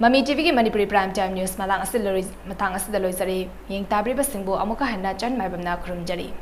ꯃꯃꯤ ꯇꯤꯚꯤꯒꯤ ꯃꯅꯤꯄꯨꯔꯤ Prime Time News ꯃꯇꯥꯡ ꯑꯁꯤꯗ ꯂꯣꯏ-, ꯃꯇꯥꯡ ꯑꯁꯤꯗ ꯂꯣꯏꯖꯔꯦ꯫ ꯌꯦꯡ ꯇꯥꯕꯤꯔꯤꯕꯁꯤꯡꯕꯨ ꯑꯃꯨꯛꯀ ꯍꯟꯅ ꯆꯟ ꯃꯥꯏꯕꯝꯅ ꯈꯨꯔꯨꯝꯖꯔꯤ꯫